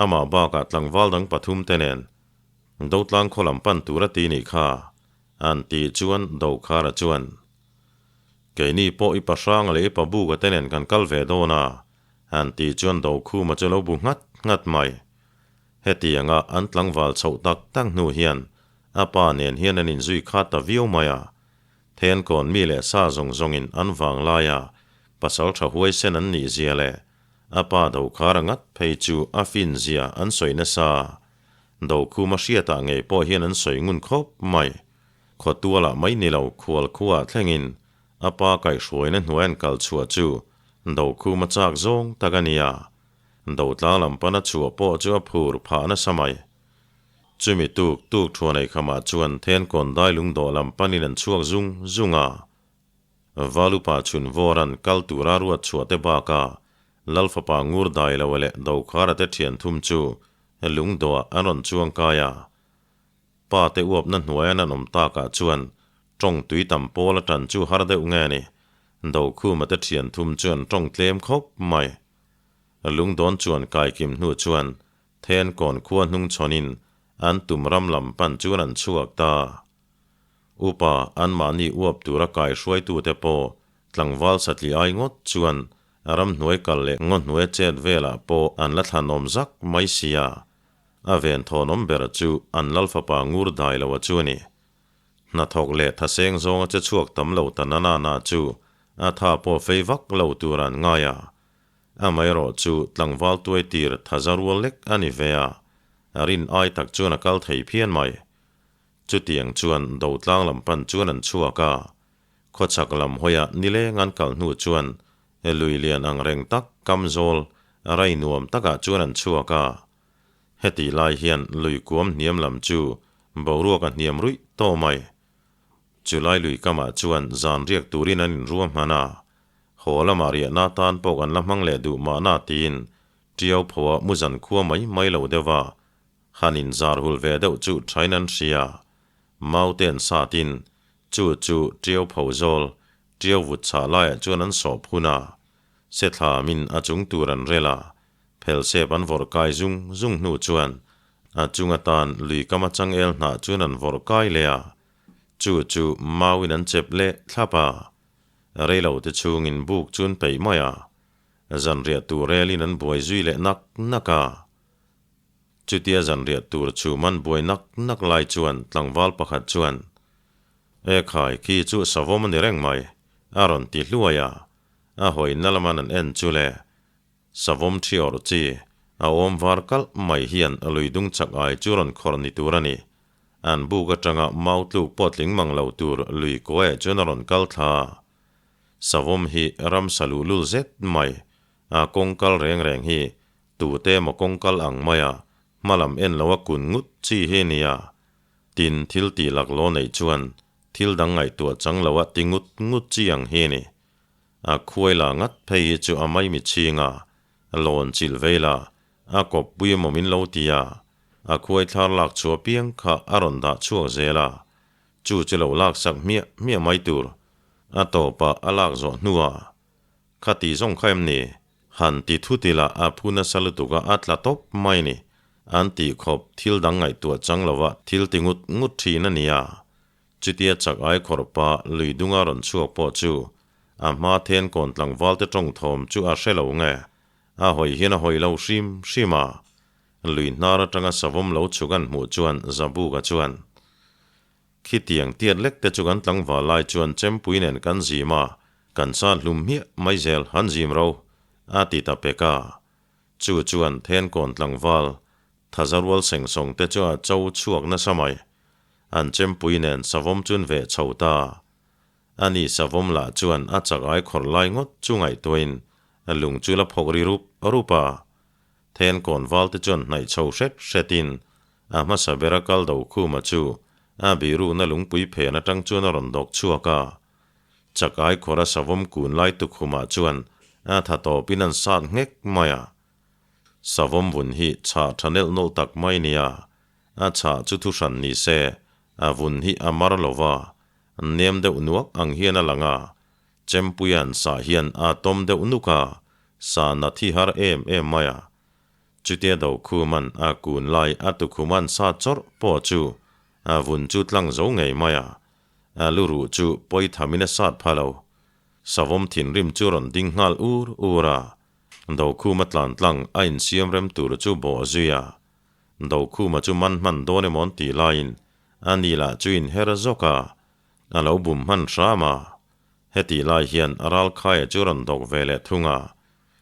amah bakah tlangval dang pathum te nen Dotlang khaw lam pan tur a ti nih kha, an tih chuan Dokhara chuan. Keini pawh i pahranga leh i pabuka te nen kan kal ve dawn a, han tih chuan Dokhuma chu lo bu nghat nghat mai. Hetianga an tlangval chhoh tak tak hnu hian a pa nen hian an inzui khat ta viau mai a. Thenkawn mi leh sa zawng zawngin an vang laia pasal tha huaisen an nih zia leh a pa Dokhara ngat phei chu a fin zia an sawi nasa. Dokhuma hriatah ngei pawh hian an sawi ngun khawp mai. Khawtualah mai ni lo khual khuaah thlengin a pa kaihhruaina hnuai an kal chhuah chu Dokhuma chak zawng tak a ni a. Dotlang lam pana chhuah pawh chu a phur phah nasa mai. Chumi tuk tuk thuanei khamah chuan Thenkawn dailung dawh lam panin an chhuak zung zung a. Valupa chhun vawran kal tura ruat chhuah te bakah Lalfapa ngur dai lo leh Dokhara te thian thum chu lungdawhah an rawn chuang kai a. Pa te uapna hnuaian an awm takah chuan tawng tui tam pawl a tan chu har deuh nge ni. Dokhuma te thian thum chuan tawng tlem khawp mai. Lungdawn chuan kaikim hnu chuan Thenkawn khua hnung chhawnin an tum ram lam pan chuan an chhuak ta. Upa anmahni uap tura kai hruaitute pawh tlangval satli ai ngawt chuan ramhnuai kal leh ngaw hnuai chet velah pawh an la thlanawm zak mai sia. A venthawnawm ber chu an Lalfapa ngur dai lo a chu a ni. Hnathawk leh thaseng zawnga che chhuak tam lo ta na na na chu a tha pawh fei vak lo tur an ngai a. Amaherawh chu tlangval tuai tir thaza rual lek a ni ve a, a rin ai tak chuan a kal thei phian mai. Chutiang chuan Dotlang lam pan chuan an chhuak a, khawchhak lam hawiah nileng an kal hnu chuan lui lian ang reng tak kam zawl rai nuam takah chuan an chhuak a. Hetih lai hian lui kuam hniam lam chu boruak a hniam ruih tawh mai. Chulai lui kamah chuan zan riak turin an inruah hman a, Haw lamah riahna tan pawh kan la hmang leh duh mahna tiin Tiau phoa muzan khua mai mai lo deuh a, han inzar hul ve deuh chu thain an hria. Mauten satin chu chu Tiau pho zawl, Tiau vut chhah laiah chuan an sawp hun a, se thlamin a chung tur an rel a, phelsep an vawrh kai zung zung hnu chuan a chung atan lui kama changel hnah chuan an vawrh kai leh a, chu chu mauin an chep leh thlap a. Reilo te chhungin buk chu an peih mai a, zanriah tur relin an buai zui leh nak nak a. Chutia zanriah tur chhum an buai nak nak lai chuan tlangval pakhat chuan, E khai, khi chu savawm a ni reng mai, a rawn ti hluai a, a hawina laman an en chu le. Savawm thi awrh chi, a awm var kalh mai hian lui dung chak ai chu rawn khawrh ni tur a ni. An buk atanga mau tluk pawh tling mang lo tur lui kawiah chuan a rawn kal thla. Savawm hi ramsa luhlul zet mai, a kawng kal reng reng hi tute emaw kawng kal ang maia hmalam en loa kun ngut chi hi a nia. Tin, thil tih laklawh neih chuan thil dang ngaihtuah chang loa ti ngut ngut chi ang hi a ni. A khuai la ngat phei hi chu a maimi chhing a, lawn chilh vei la, a kawppui emaw min lo ti a, a khuai thlar lak chhuah piang kha a rawn dah chhuak zel a, chu chu lo lak sak hmiah hmiah mai tur. A tawpah a lak zawh hnuah, Kha ti zawng kha em ni? Han ti thut ila a phu nasa lutuk a, a tla tawp mai ni. An tih khawp thil dang ngaihtuah chang lova thil ti ngut ngut thin a nia. Chutia chak ai khawrhpa lui dunga rawn chhuak pawh chu a hma then kawn tlangval te tawng thawm chu a hre lo nge, a hawi hian a hawi lo hrim hrim a. Lui hnar atanga savawm lo chhuk an hmuh chuan Zabuka chuan, Khitiang tiat lek te chu kan tlangval lai chuan chempui nen kan zim a, kan sat hlum hmiah mai zel han zim ro, a ti ta pek a. Chu chuan then kawn tlangval thaza rual seng sawng te chu a cho chhuak nasa mai. An chempui nen savawm chun veh chho ta. Ani savawm lah chuan a chak ai khawrh lai ngawt chu ngaihtuahin lung chu la phawk ri rup rup a. Then kawnval te chuan hnaih chho hret hretin a hmasa bera kal do khuma chu a bihrukna lungpui phen atang chuan a rawn dawk chhuak a. Chak ai khawrh a savawm kun lai tukhumah chuan a tha tawpin an sat nghek mai a. Savawm vun hi chhah tha nelh nawlh tak mai nia. A chhah chu thu hran ni se, a vun hi a mar lo va, nem deuh nuak ang hian a lang a, Chempuia'n sah hian a tawm deuh nuk a, sa na thi har em em mai a. Chutia Dokhuma'n a kun lai a tukhuma'n sa chawrh pawh chu a vun chu tlang zo ngei mai a, a lu ruh chu pawi thamin a sat pha lo. Savawm thinrim chu rawn ding nghal ur ur a. Dokhuma tlan tlang a insiam rem tur chu bawh zui a. Dokhuma chu man hman dawn emaw an tih laiin a ni lah chu inher zawk a, a lo bum hman hram a. Hetih lai hian a ralkhaia chu rawn dawk ve leh thung a.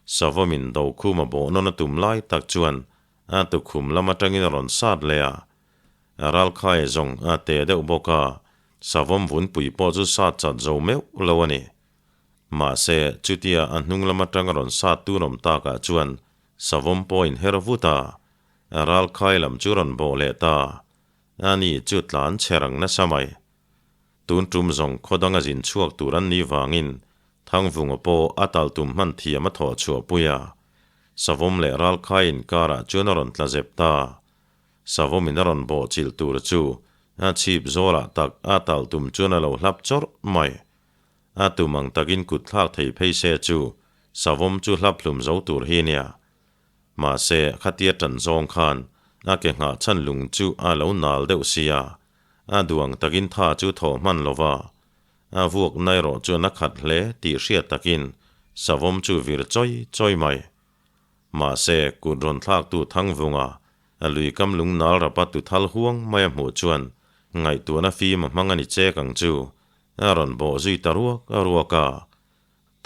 Savawmin Dokhuma bawh nawn a tum lai tak chuan a tukhum lam atangin a rawn sat leh a. A ralkhaia zawng a te deuh bawk a, savawm vunpui pawh chu sat chat zo meuh lo a ni. Mahse, chutia a hnung lam atanga rawn sat tun awm takah chuan savawm pawh inher vut a, a ralkhai lam chu rawn bawh leh ta. Ani chu tlan che rang nasa mai. Tun tum zawng khaw danga zin chhuak tur an nih vangin Thangvunga pawh a tal tum hman thiam a thawh chhuah pui a. Savawm leh ralkhai inkarah chuan a rawn tla zep ta. Savawmin a rawn bawh chilh tur chu a chhip zawlah tak a tal tum chuan a lo hlap chawrh mai. A tum ang takin kut thlak thei phei se chu savawm chu hlap hlum zo tur hi nia. Mahse, khatia tan zawng khan a ke nghah chhan lung chu a lo nal deuh sia, a duh ang takin tha chu thawh hman lo va. A vuak na erawh chuan a khat hle tih hriat takin savawm chu vir chawi chawi mai. Mahse, kut rawn thlaktu Thangvunga a lui kam lung nal rapa tu thal huang mai a hmuh chuan ngaihtuahna fim a hmang a ni chek ang chu. A rawn bawh zui ta ruak a ruak a.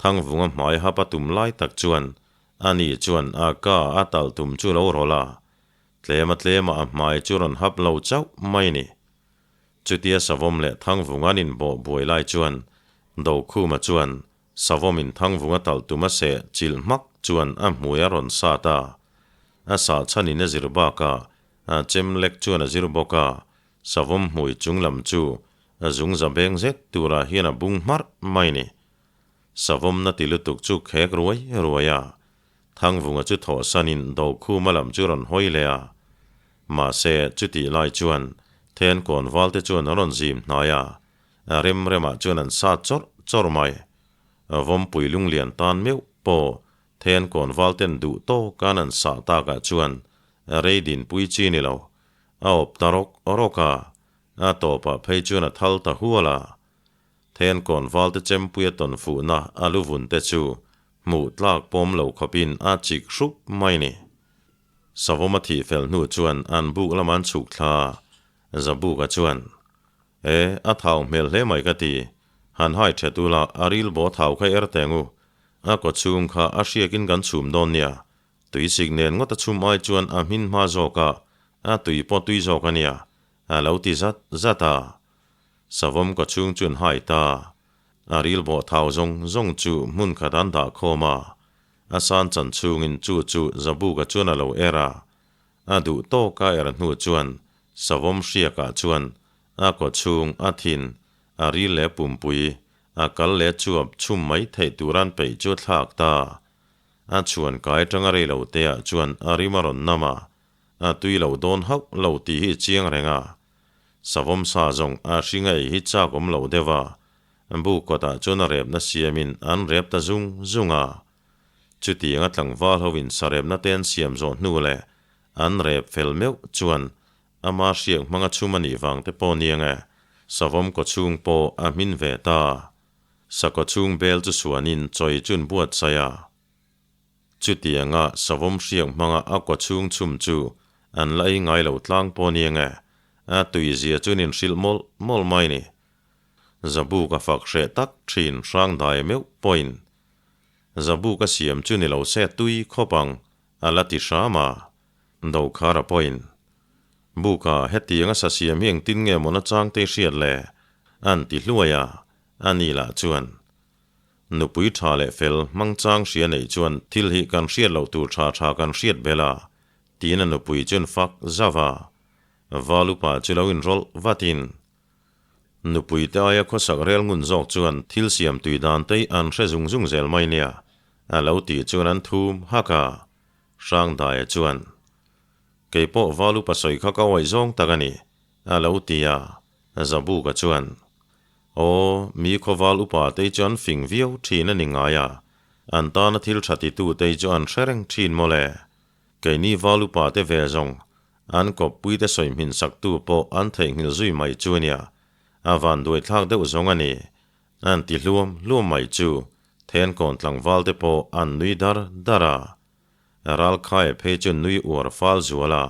Thangvunga hmai hap a tum lai tak chuan ani chuan a ka a talh tum chu lo rawlh a. Tlema tlema a hmai chu rawn hap lo chauh mai ni. Chutia Savawm leh Thangvunga an inbawh buai lai chuan Dokhuma chuan Savawmin Thangvunga talh tum a seh chilh hmak chuan a hmui a rawn sat a. A sah chhanin a zir bakah a chem lek chuan a zir bawk a. Savawm hmui chung lam chu a zung za beng zet turah hian a bung hmarh mai ni. Savawm na ti lutuk chu khek ruai ruai a. Thangvunga chu thawhsanin Dokhuma lam chu rawn hawi leh a. Mahse, chutih lai chuan Thenkawn valte chuan an rawn zim hnai a, a rem remah chuan an sat chawrh chawrh mai. Vawmpui lunglian tan meuh pawh Thenkawn valten duh tawkan an sah takah chuan rei dinpui chi ni lo. A awp ta rawk rawk a, a tawpah phei chuan a thal ta hual a. Thenkawn valte chempuia tawn fuhna a lu vun te chu hmuh tlak pawm lo khawpin a chik hrup mai ni. Savawm a thih fel hnu chuan an buk lamah an chhuk thla a, Zabuka chuan, E, a thau hmel hle mai ka ti, han hai thet ula a ril baw thau kha er teng u, a kaw chhung kha a hriakin kan chhum dawn nia, tuisik nen ngawt a chhum ai chuan a hmin hma zawk a, a tui pawh tui zawk a nia, a lo ti zat zat a. Savawm kaw chhung chuan hai ta, a ril baw thau zawng zawng chu hmun khat an dah khawm a, a san chan chhungin chu chu Zabuka chuan a lo er a, A duh tawk a er hnu chuan savawm hriakah chuan a kaw chhung a thin, a ril leh pumpui, a kal leh chuap chhum mai theih tur an peih chu a thlak ta. A chhuan kai atanga rei lo te ah chuan a rim a rawn nam a, a tui lo dawn hauh lo tih hi chiang reng a. Savawm sa zawng a hring a ei hi chak awm lo deuh a, bu kawtah chuan a repna siamin an rep ta zung zung a. Chutianga tlangval ho in sarepna te an siam zawh hnu leh an rep fel meuh chuan ama hriak hmanga chhum a nih vang te pawh nia nge savawm kaw chhung pawh a hmin ve ta. Sakaw chhung bel chu suanin chawi chun buatsaih a. Chutianga savawm hriak hmanga a kaw chhung chhum chu an la ei ngai lo tlang pawh nia nge a tui zia chuan in hrilh mawlh mawlh mai ni. Zabuk a fak hreh tak thin hrang dai meuh pawhin Zabuk a siam chu ni lo se tui khawp ang, a la ti hram a. Dokhara pawhin, Buka, hetiang a sa siam hi engtin nge maw nachang te i hriat le? A'n ti hluai a, a ni lah chuan, Nupui tha leh fel hmangchang hria neih chuan thil hi kan hriat loh tur tha tha kan hriat belh a, tiin a nupui chuan fak zauh a. Valupa chu lo inrawlh vatin, Nupui te aia khawsak rel ngun zawk chuan thil siam tui dan te hi an hre zung zung zel mai nia, a lo tih chuan an thum hak a. Hrangdaia chuan, Kei pawh val upa sawi kha ka awih zawng tak a ni, a lo ti a. Zabuka chuan, Aw, mi khawval upa te hi chu an fing viau thin a ni ngai a, an tana thil tha titu te hi chu an hre reng thin mawle. Keini val upa te ve zawng An kawppuite sawi hmin saktu pawh an theihnghilh zui mai chu ania, a van duaithlak deuh zawng a ni. An ti hluam hluam mai chu. Thenkawn tlangval te pawh an nui dar dar a. Ralkhaia phei chu nui uar fal zual a.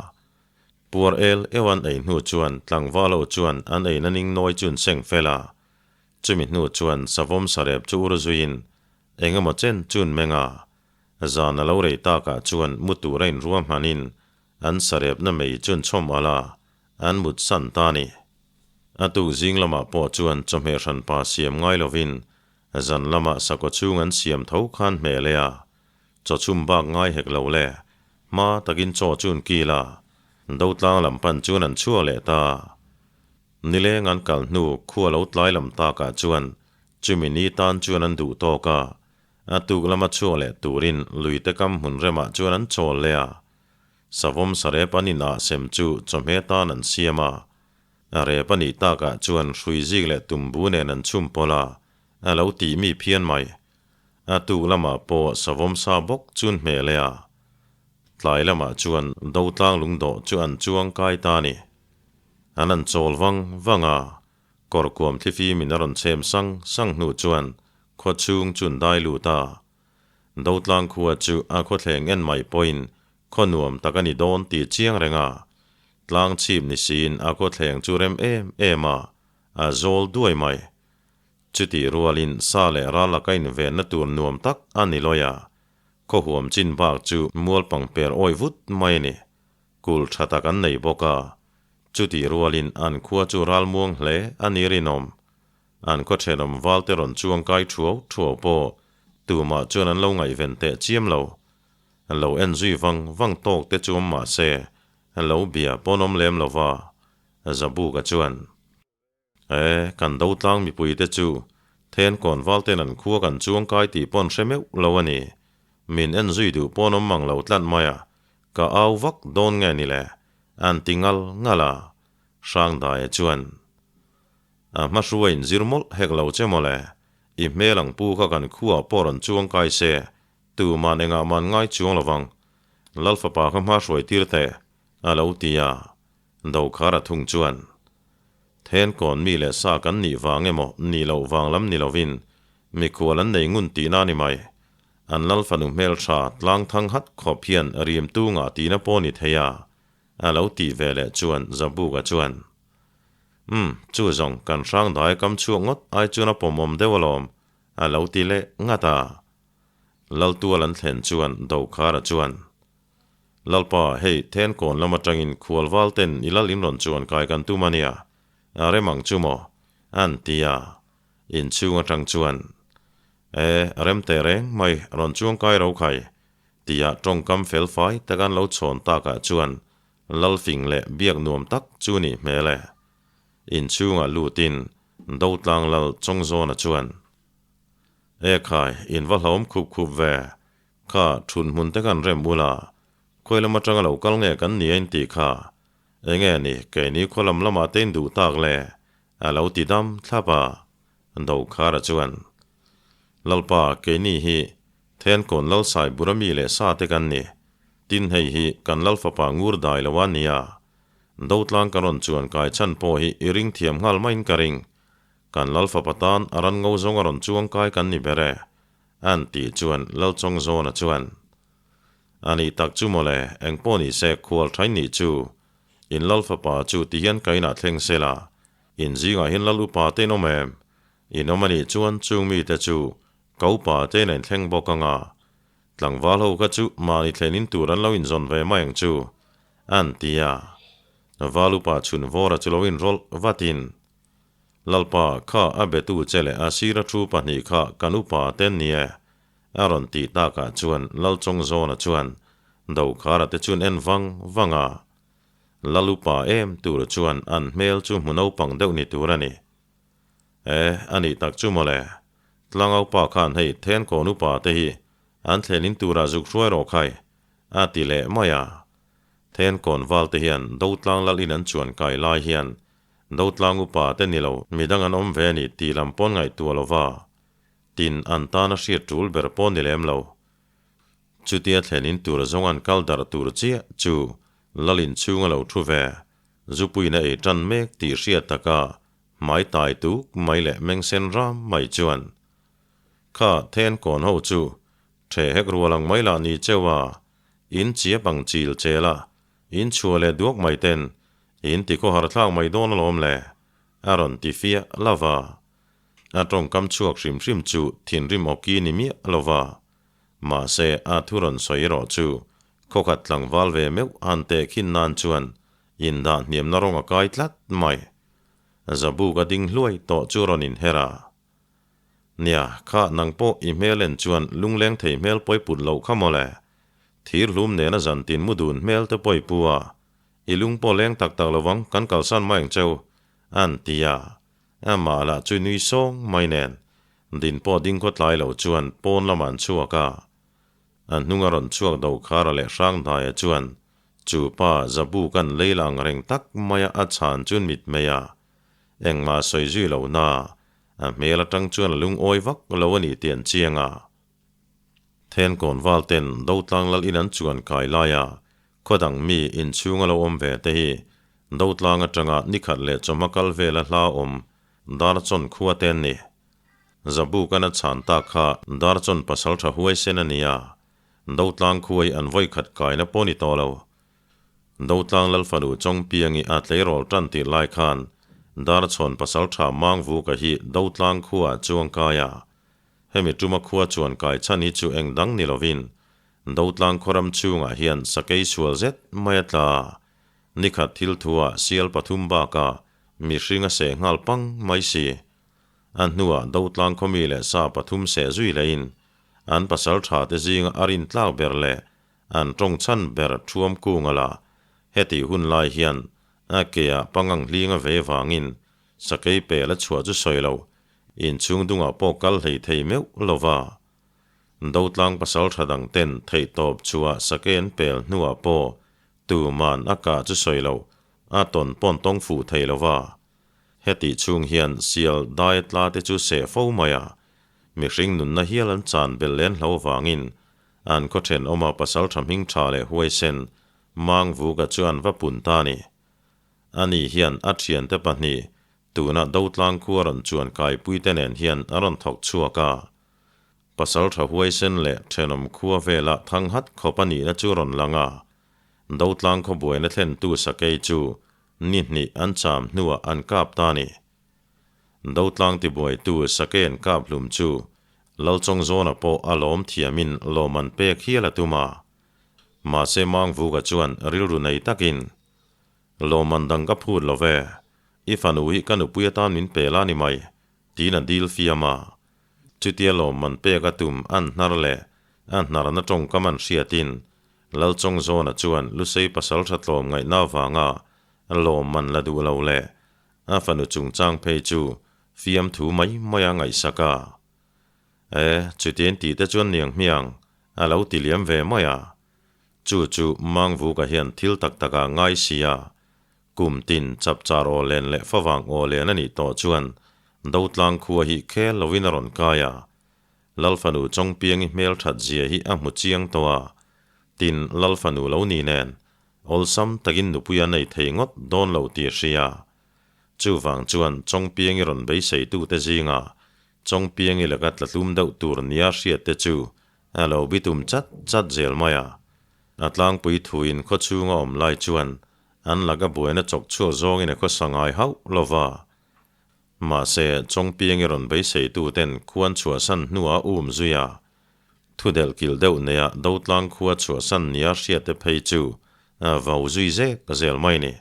Puar el eu an ei hnu chuan tlangval ho chuan an eina ning nawi chu an seng fel a. Chumi hnu chuan savawm sarep chu ur zuiin eng emaw chen chu an meng a. Zan a lo rei takah chuan mu tura inruah hmanin an sarepna mei chu an chhawm alh a, an mut san ta a ni. A tuk zing lamah pawh chuan chawhmeh hranpa siam ngai lovin zan lamah sakawt chhung an siam tho khan hmeh leh a, chaw chhum bak ngai hek lo le, hma takin chaw chu an kil a, Dotlang lam pan chuan an chhuak leh ta. Nileng an kal hnu khua lo tlai lam takah chuan chumi ni tan chuan an duh tawk a, a tuk lama chhuak leh turin luite kam hmun remah chuan an chawl leh a. Savawm sarep an inah sem chu chawhmeh tan an siam a, a rep a nih takah chuan hrui zik leh tumbu nen an chhum pawlh a, a lo tih mi phian mai. A tuk lamah pawh savawm sa bawk chun hmeh leh a, tlai lamah chuan Dotlang lungdawh chu an chuang kai ta a ni. An an chawl vang vang a, kawr kuam thlifim in a rawn chhem sang sang hnu chuan khaw chhung chun dai lut a. Dotlang khua chu a khawthleng en mai pawhin khaw nuam tak a ni dawn tih chiang reng a, tlang chhip ni siin a khawthleng chu rem em em a, a zawl duai mai. Chutih rualin sa leh ral laka invenna tur nuam tak a ni lawi a, khaw huam chin bak chu mual pangper awi vut mai a ni. Kul tha tak an nei bawk a, chutih rualin an khua chu ral muang hle a ni rinawm. An khaw thenawm valte rawn chuang kai thuau thuau pawh tumah chuan an lo ngaihven teh chiam lo. Lo en zui vang vang tawk te chu awm mah se, lo bia pawn awm lem lo va, Zabuka chuan. E, kan do tlang mipui te chu then kawn val ten an khua kan chuang kai tih pawn hre meuh lo a ni. Min en zui duh pawn awm mang lo tlat mai a, ka au vak dawn nge ni le, an ti ngal ngal a, Hrangdaia chuan, A hmahruai in zir mawlh hek lo che mawle, i hmel ang pu kha kan khuaah pawh rawn chuang kai se, tuman engah man ngai chuang lo vang, Lalfapa kha hma hruai tir teh, a lo ti a. Dokhar a thung chuan, Thenkawn mi leh sa kan nih vang emaw nih loh vang lam ni lovin mikhual an nei ngun tihna a ni mai. An lal fanu hmeltha tlang thang hat khawp hian rim tu ngah tihna pawh ni thei a, a lo tih ve leh chuan Zabuka chuan, Umm, chu zawng kan hrang dai kam chhuak ngawt ai chuan a pawmawm deuh alawm, a lo ti leh ngat a. Laltual an thlen chuan Dokhara chuan, Lalpa, hei, Thenkawn lam atangin khualval ten i lal in rawn chuan kai kan tum a nia, a rem ang chu maw? An ti a. Inchhung atang chuan, E, a rem teh reng mai, rawn chuang kai ro khai, tia tawngkam fel fai tak an lo chhawn takah chuan Lalfing leh biak nuam tak chu nih hmel e. Inchhungah lutin Dotlang Lal Chawngzawna chuan, E khai, in va hlawm khup khup ve, Kha, thun hmun te kan rem ula, khawi lam atanga lo kal nge kan ni a intih kha? Enge ni, keini khaw lam lamah te in duh tak le? A lo ti dam thlap a, Dokhara chuan, Lalpa, keini hi Thenkawn Lalsai bura mi leh sa te kan ni. Tin hei hi kan Lalfapa ngur dai lo a nia. Dotlang ka rawn chuan kai chhan pawh hi i ring thiam nghal maiin ka ring. Kan Lalfapa tan a ran ngo zawng a rawn chuang kai kan ni ber e. An tih chuan Lalchawngzawna chuan, A nih tak chu mawle, eng pawh ni se khual thain nih chu, in Lal fapa chu ti hian ka inah thleng se la, in zingah hian Lal upa te in awm em? In awm a nih chuan chung mite chu ka upa te in a inthleng bawk ang a, tlangval ho kha chu mahni thlenin tur an lo inzawn ve mai ang chu, an ti a. Val upa chhun vawra chu lo inrawlh vatin, Lalpa, kha a betu che leh a sira thu 2 kha kan upa te an ni e, a rawn tih takah chuan Lalchawngzawna chuan Dokhara te chuan en vang vang a. Lal upa em tur chuan an hmel chu hmu naupang deuh ni tur a ni. E, a nih tak chu mawle. Tlangaupa khan hei Thenkawn upa te hi an thlenin turah zuk hruai rawh khai, a ti leh mai a. Thenkawn val te hian Dotlang lal in an chuan kai lai hian Dotlang upa te ni lo, midang an awm ve a ni tih lam pawn ngaihtuah lo va, tin an tan a hriat tul ber pawh ni lem lo. Chutia thlenin tur zawng an kal darh tur chiah chu Lalin chhung a lo thu ve, zupuiin a ei tan mek tih hriat taka hmai tai tuk mai leh mengsen ram mai chuan. Kha then kawn ho chu the hek rual ang mai lah ni cheu a, in chiap ang chil chel a, in chhuah leh duak mai ten in ti khawhar thlak mai dawn alawm le, a rawn ti fiah lo va. A tawngkam chhuak hrim hrim chu thinrim awki ni miah lo va. Mahse a thu rawn sawi erawh chu khawkhat tlangval ve meuh han teh khin nan chuan indah hniamna rawng a kai tlat mai. Zabuk a ding hluai tawh chu rawn inher a. Nia, kha nang pawh i hmel en chuan lungleng thei hmel pawi put loh kha mawle. Thir hlum nena zan tin mu dun hmel te pawi pu a, i lung pawh leng tak tak lovang kan kalsan mai ang cheu, an ti a. Amah lah chu nui sawng mai nen, din pawh ding khaw tlai lo chuan pawn lamah an chhuak a. A hnung a rawn chhuak do khara leh hrang hnaia chuan chu pa zabu kan lei la ang reng tak maia a chhan chun mitmei a. Engmah sawi zui lo na, a hmel atang chuan a lungawi vak lo a ni tih an chiang a. Thenkawn val ten Dotlang lal in an chuan kai lai a, khaw dang mi inchhung a lo awm ve te hi Dotlang atanga nikhat leh chawhma kal vela hla awm Darchawn khua te an ni. Zabukan a chhan tak kha Darchawn pasaltha huaisen a ni a, Dotlang khua hi an vawikhat kaina pawh ni tawh lo. Dotlang Lalfanu Chawngpiangi a tleirawl tan tir lai khan Darchhawn pasaltha Mangvuka hi Dotlang khua ah chuang kai a. Hemi tuma khua chuan kai chhan hi chu eng dang ni lovin Dotlang khawram chhungah hian sakei sual zet mai a tla. Nikhat thil thuah sial pathum bakah mihring a seh nghal pang mai si. A hnuah Dotlang khawmi leh sa pathum seh zui lehin an pasal tha te zinga a rin tlak ber leh an tawng chhan ber thuam kung a la. Hetih hun lai hian a keah pangang hling a ve vangin sakei pel a chhuah chu sawi lo, inchhung dungah pawh kal hlei thei meuh lo va. Dotlang pasal tha dang ten theihtawp chhuah sakei an pel hnuah pawh tuman a kah chu sawi lo, a tawn pawn tawng fuh thei lo va. Hetih chhung hian sial dai tla te chu seh fo mai a, mihring nunna hial an chan belh len hlo vangin an khaw thenawma pasal tha hming tha leh huaisen Mangvuka chu an va pun ta a ni. Ani hian a thiante pahnih tuna Dotlang khua rawn chuan kaipuite nen hian a rawn thawk chhuak a. Pasal tha huaisen leh thenawm khua vela thang hat khawp a nihna chu rawn lang a. Dotlang khaw buaina thlentu sakei chu ni hnih an cham hnuah an kap ta a ni. Dotlang tibuaitu sakei an kap hlum chu Lalchawngzawna pawh a lawm thiamin lawm an pek hial a tum a. Mahse Mangvuka chuan rilru nei takin, Lawmman dang ka phut lo ve, i fanu hi ka nupui atan min pe la ni mai, tiin a dil fiam a. Chutia lawmman pek a tum an hnar leh a hnarna tawngkam an hriatin Lalchawngzawna chuan Lusei pasal tha tlawm ngaihna avanga lawmman la duh lo leh a fanu chungchang phei chu fiamthu mai mai a ngaihsak a. E, chutiang tih te chuan niang hmiang a lo ti liam ve mai a. Chu chu Mangvuka hian thil tak tak ah ngai si a, kum tin chapchar aw len leh favang aw len a nih tawh chuan Dotlang khua hi khel lovin a rawn kai a. Lalfanu Chawngpiangi hmel that zia hi a hmu chiang tawh a, tin Lalfanu lo ni nen awlsam takin nupui a nei thei ngawt dawn lo tih a hria. Chuvang chuan Chawngpiangi rawn beiseitute zingah Chawngpiangi laka tlatlum deuh tur nia hriat te chu A lo bitum chat chat zel mai a. A tlangpui thuin khaw chhunga awm lai chuan an laka buaina chawk chhuak zawngin a khawsa ngai hauh lo va. Mahse, Chawngpiangi rawn beiseituten khuan chhuahsan hnuah a um zui a. Thudelh kilh deuh neia Dotlang khua chhuahsan nia hriatte phei chu a vau zui zek zel mai ni.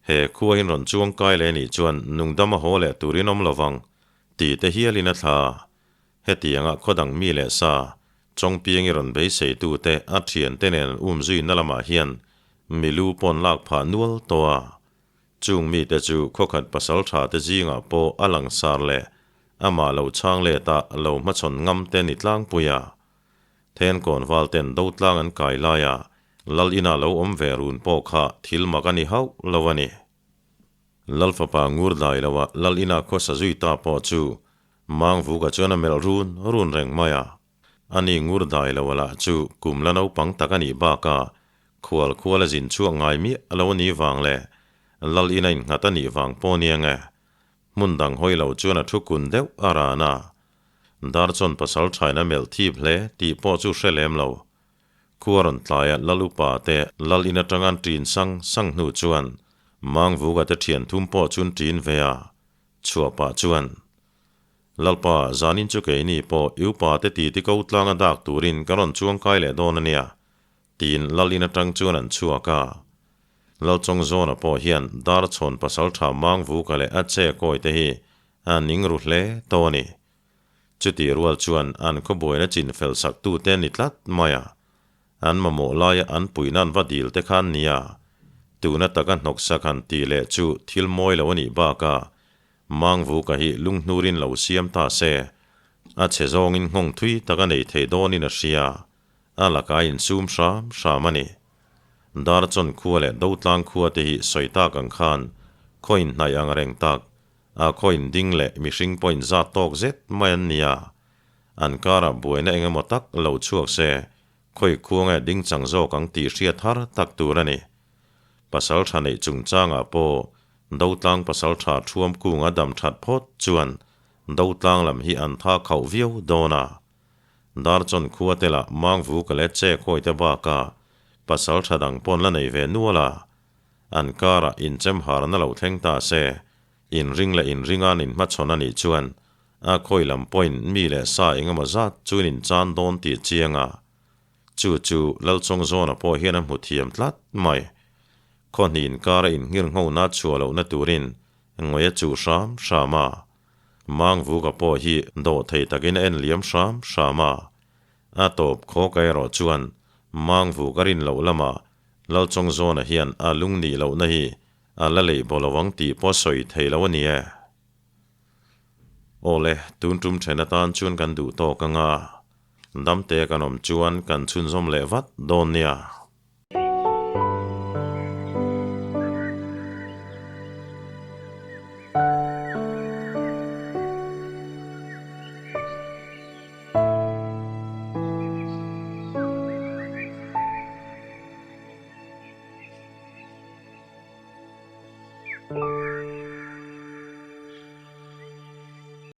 He khua in rawn chuang kai leh nih chuan nungdam a haw leh turin awm lovang tih te hialin a thla. Hetianga khaw dang mi leh sa, Chawngpiangi rawn beiseitute a thiante nen an um zuina lamah hian milu pawn lak phah nual tawh a. Chung mite chu khawkhat pasal tha te zingah pawh a langsar leh amah lo chhang let a lo hmachhawn ngam te ni tlangpui a. Thenkawn val ten dotlang an kai laia Lal inah lo awm ve run pawh kha thil mak a ni hauh lo a ni. Lal fapa ngur dai loa Lal inah khawsa zui ta pawh chu Mangvuka chuan a melh run run reng mai a. Ani ngur dai loa lah chu kum la naupang tak a nih bakah khual khual a zin chhuak ngai miah lo a nih vang leh Lal ina innghat a nih vang pawh nia nge. Hmun dang hawi lo chuan a thu kun deuh a ran a. Darchawn pasal thain a melh thip hle tih pawh chu hre lem lo. Khua rawn tlaia Lal upa te Lal in atang an ṭin sang sang hnu chuan Mangvuga te ṭhian thum pawh chu an ṭin ve a, chhuah pah chuan Lalpa zanin chu keini pawh i upa te titi ko tlanga dak turin ka rawn chuang kai leh dawn a nia tiin Lal in atang chuan an chhuak a. Lalchawng zawna pawh hian Darchhawn pasal tha Mangvuka leh a che kawi te hi a ning ru hle tawh a ni. Chutih rual chuan an khawbuaina chin fel sak tute ni tlat mai a, an mamawh laia an puihna an va dil te khan nia, tuna taka hnawk sak han tih leh chu thil mawi lo a nih bakah Mangvuka hi lunghnurin lo siam ta se, a chhe zawngin nghawng thui tak a nei thei dawnin a hria, a lakah a insum hram hram a ni. Darchawn khua leh Dotlang khua te hi sawi tak ang khan khaw inhnaih ang reng tak A khawiin ding leh mihring pawhin zat tawk zet mai an ni a, an karah buaina eng emaw tak lo chhuak se, khawi khuange ding chang zawk ang tih hriat har tak tur a ni. Pasal tha neih chungchangah pawh Dotlang pasal tha thuam kunga dam that phawt chuan Dotlang lam hi an tha khauh viau dawn a. Darchawn khua te lah Mangvuka leh Che khawite bakah pasal tha dang pawn la nei ve nual a, An karah inchem harna lo thleng ta se, inring leh inringa'n inhmachhawn a nih chuan a khawi lam pawhin mi leh sa engemaw zat chuin inchan dawn tih chiang a. Chu chu Lalchawngzawna pawh hian a hmu thiam tlat mai. Khawhnih inkara inngir nghona chhuah lohna turin ngawi a chuh hram hram a. Mangvuka pawh hi dawh thei takin a en liam hram hram a. A tawp khawk erawh chuan Mangvuk a rin loh lamah Lalchawngzawna hian a lung nih lohna hi a la lei baw lo ang tih pawh sawi thei lo a ni e. Awle, tun tum then atan chuan kan duh tawk ang a, damte kan awm chuan kan chhunzawm leh vat dawn nia.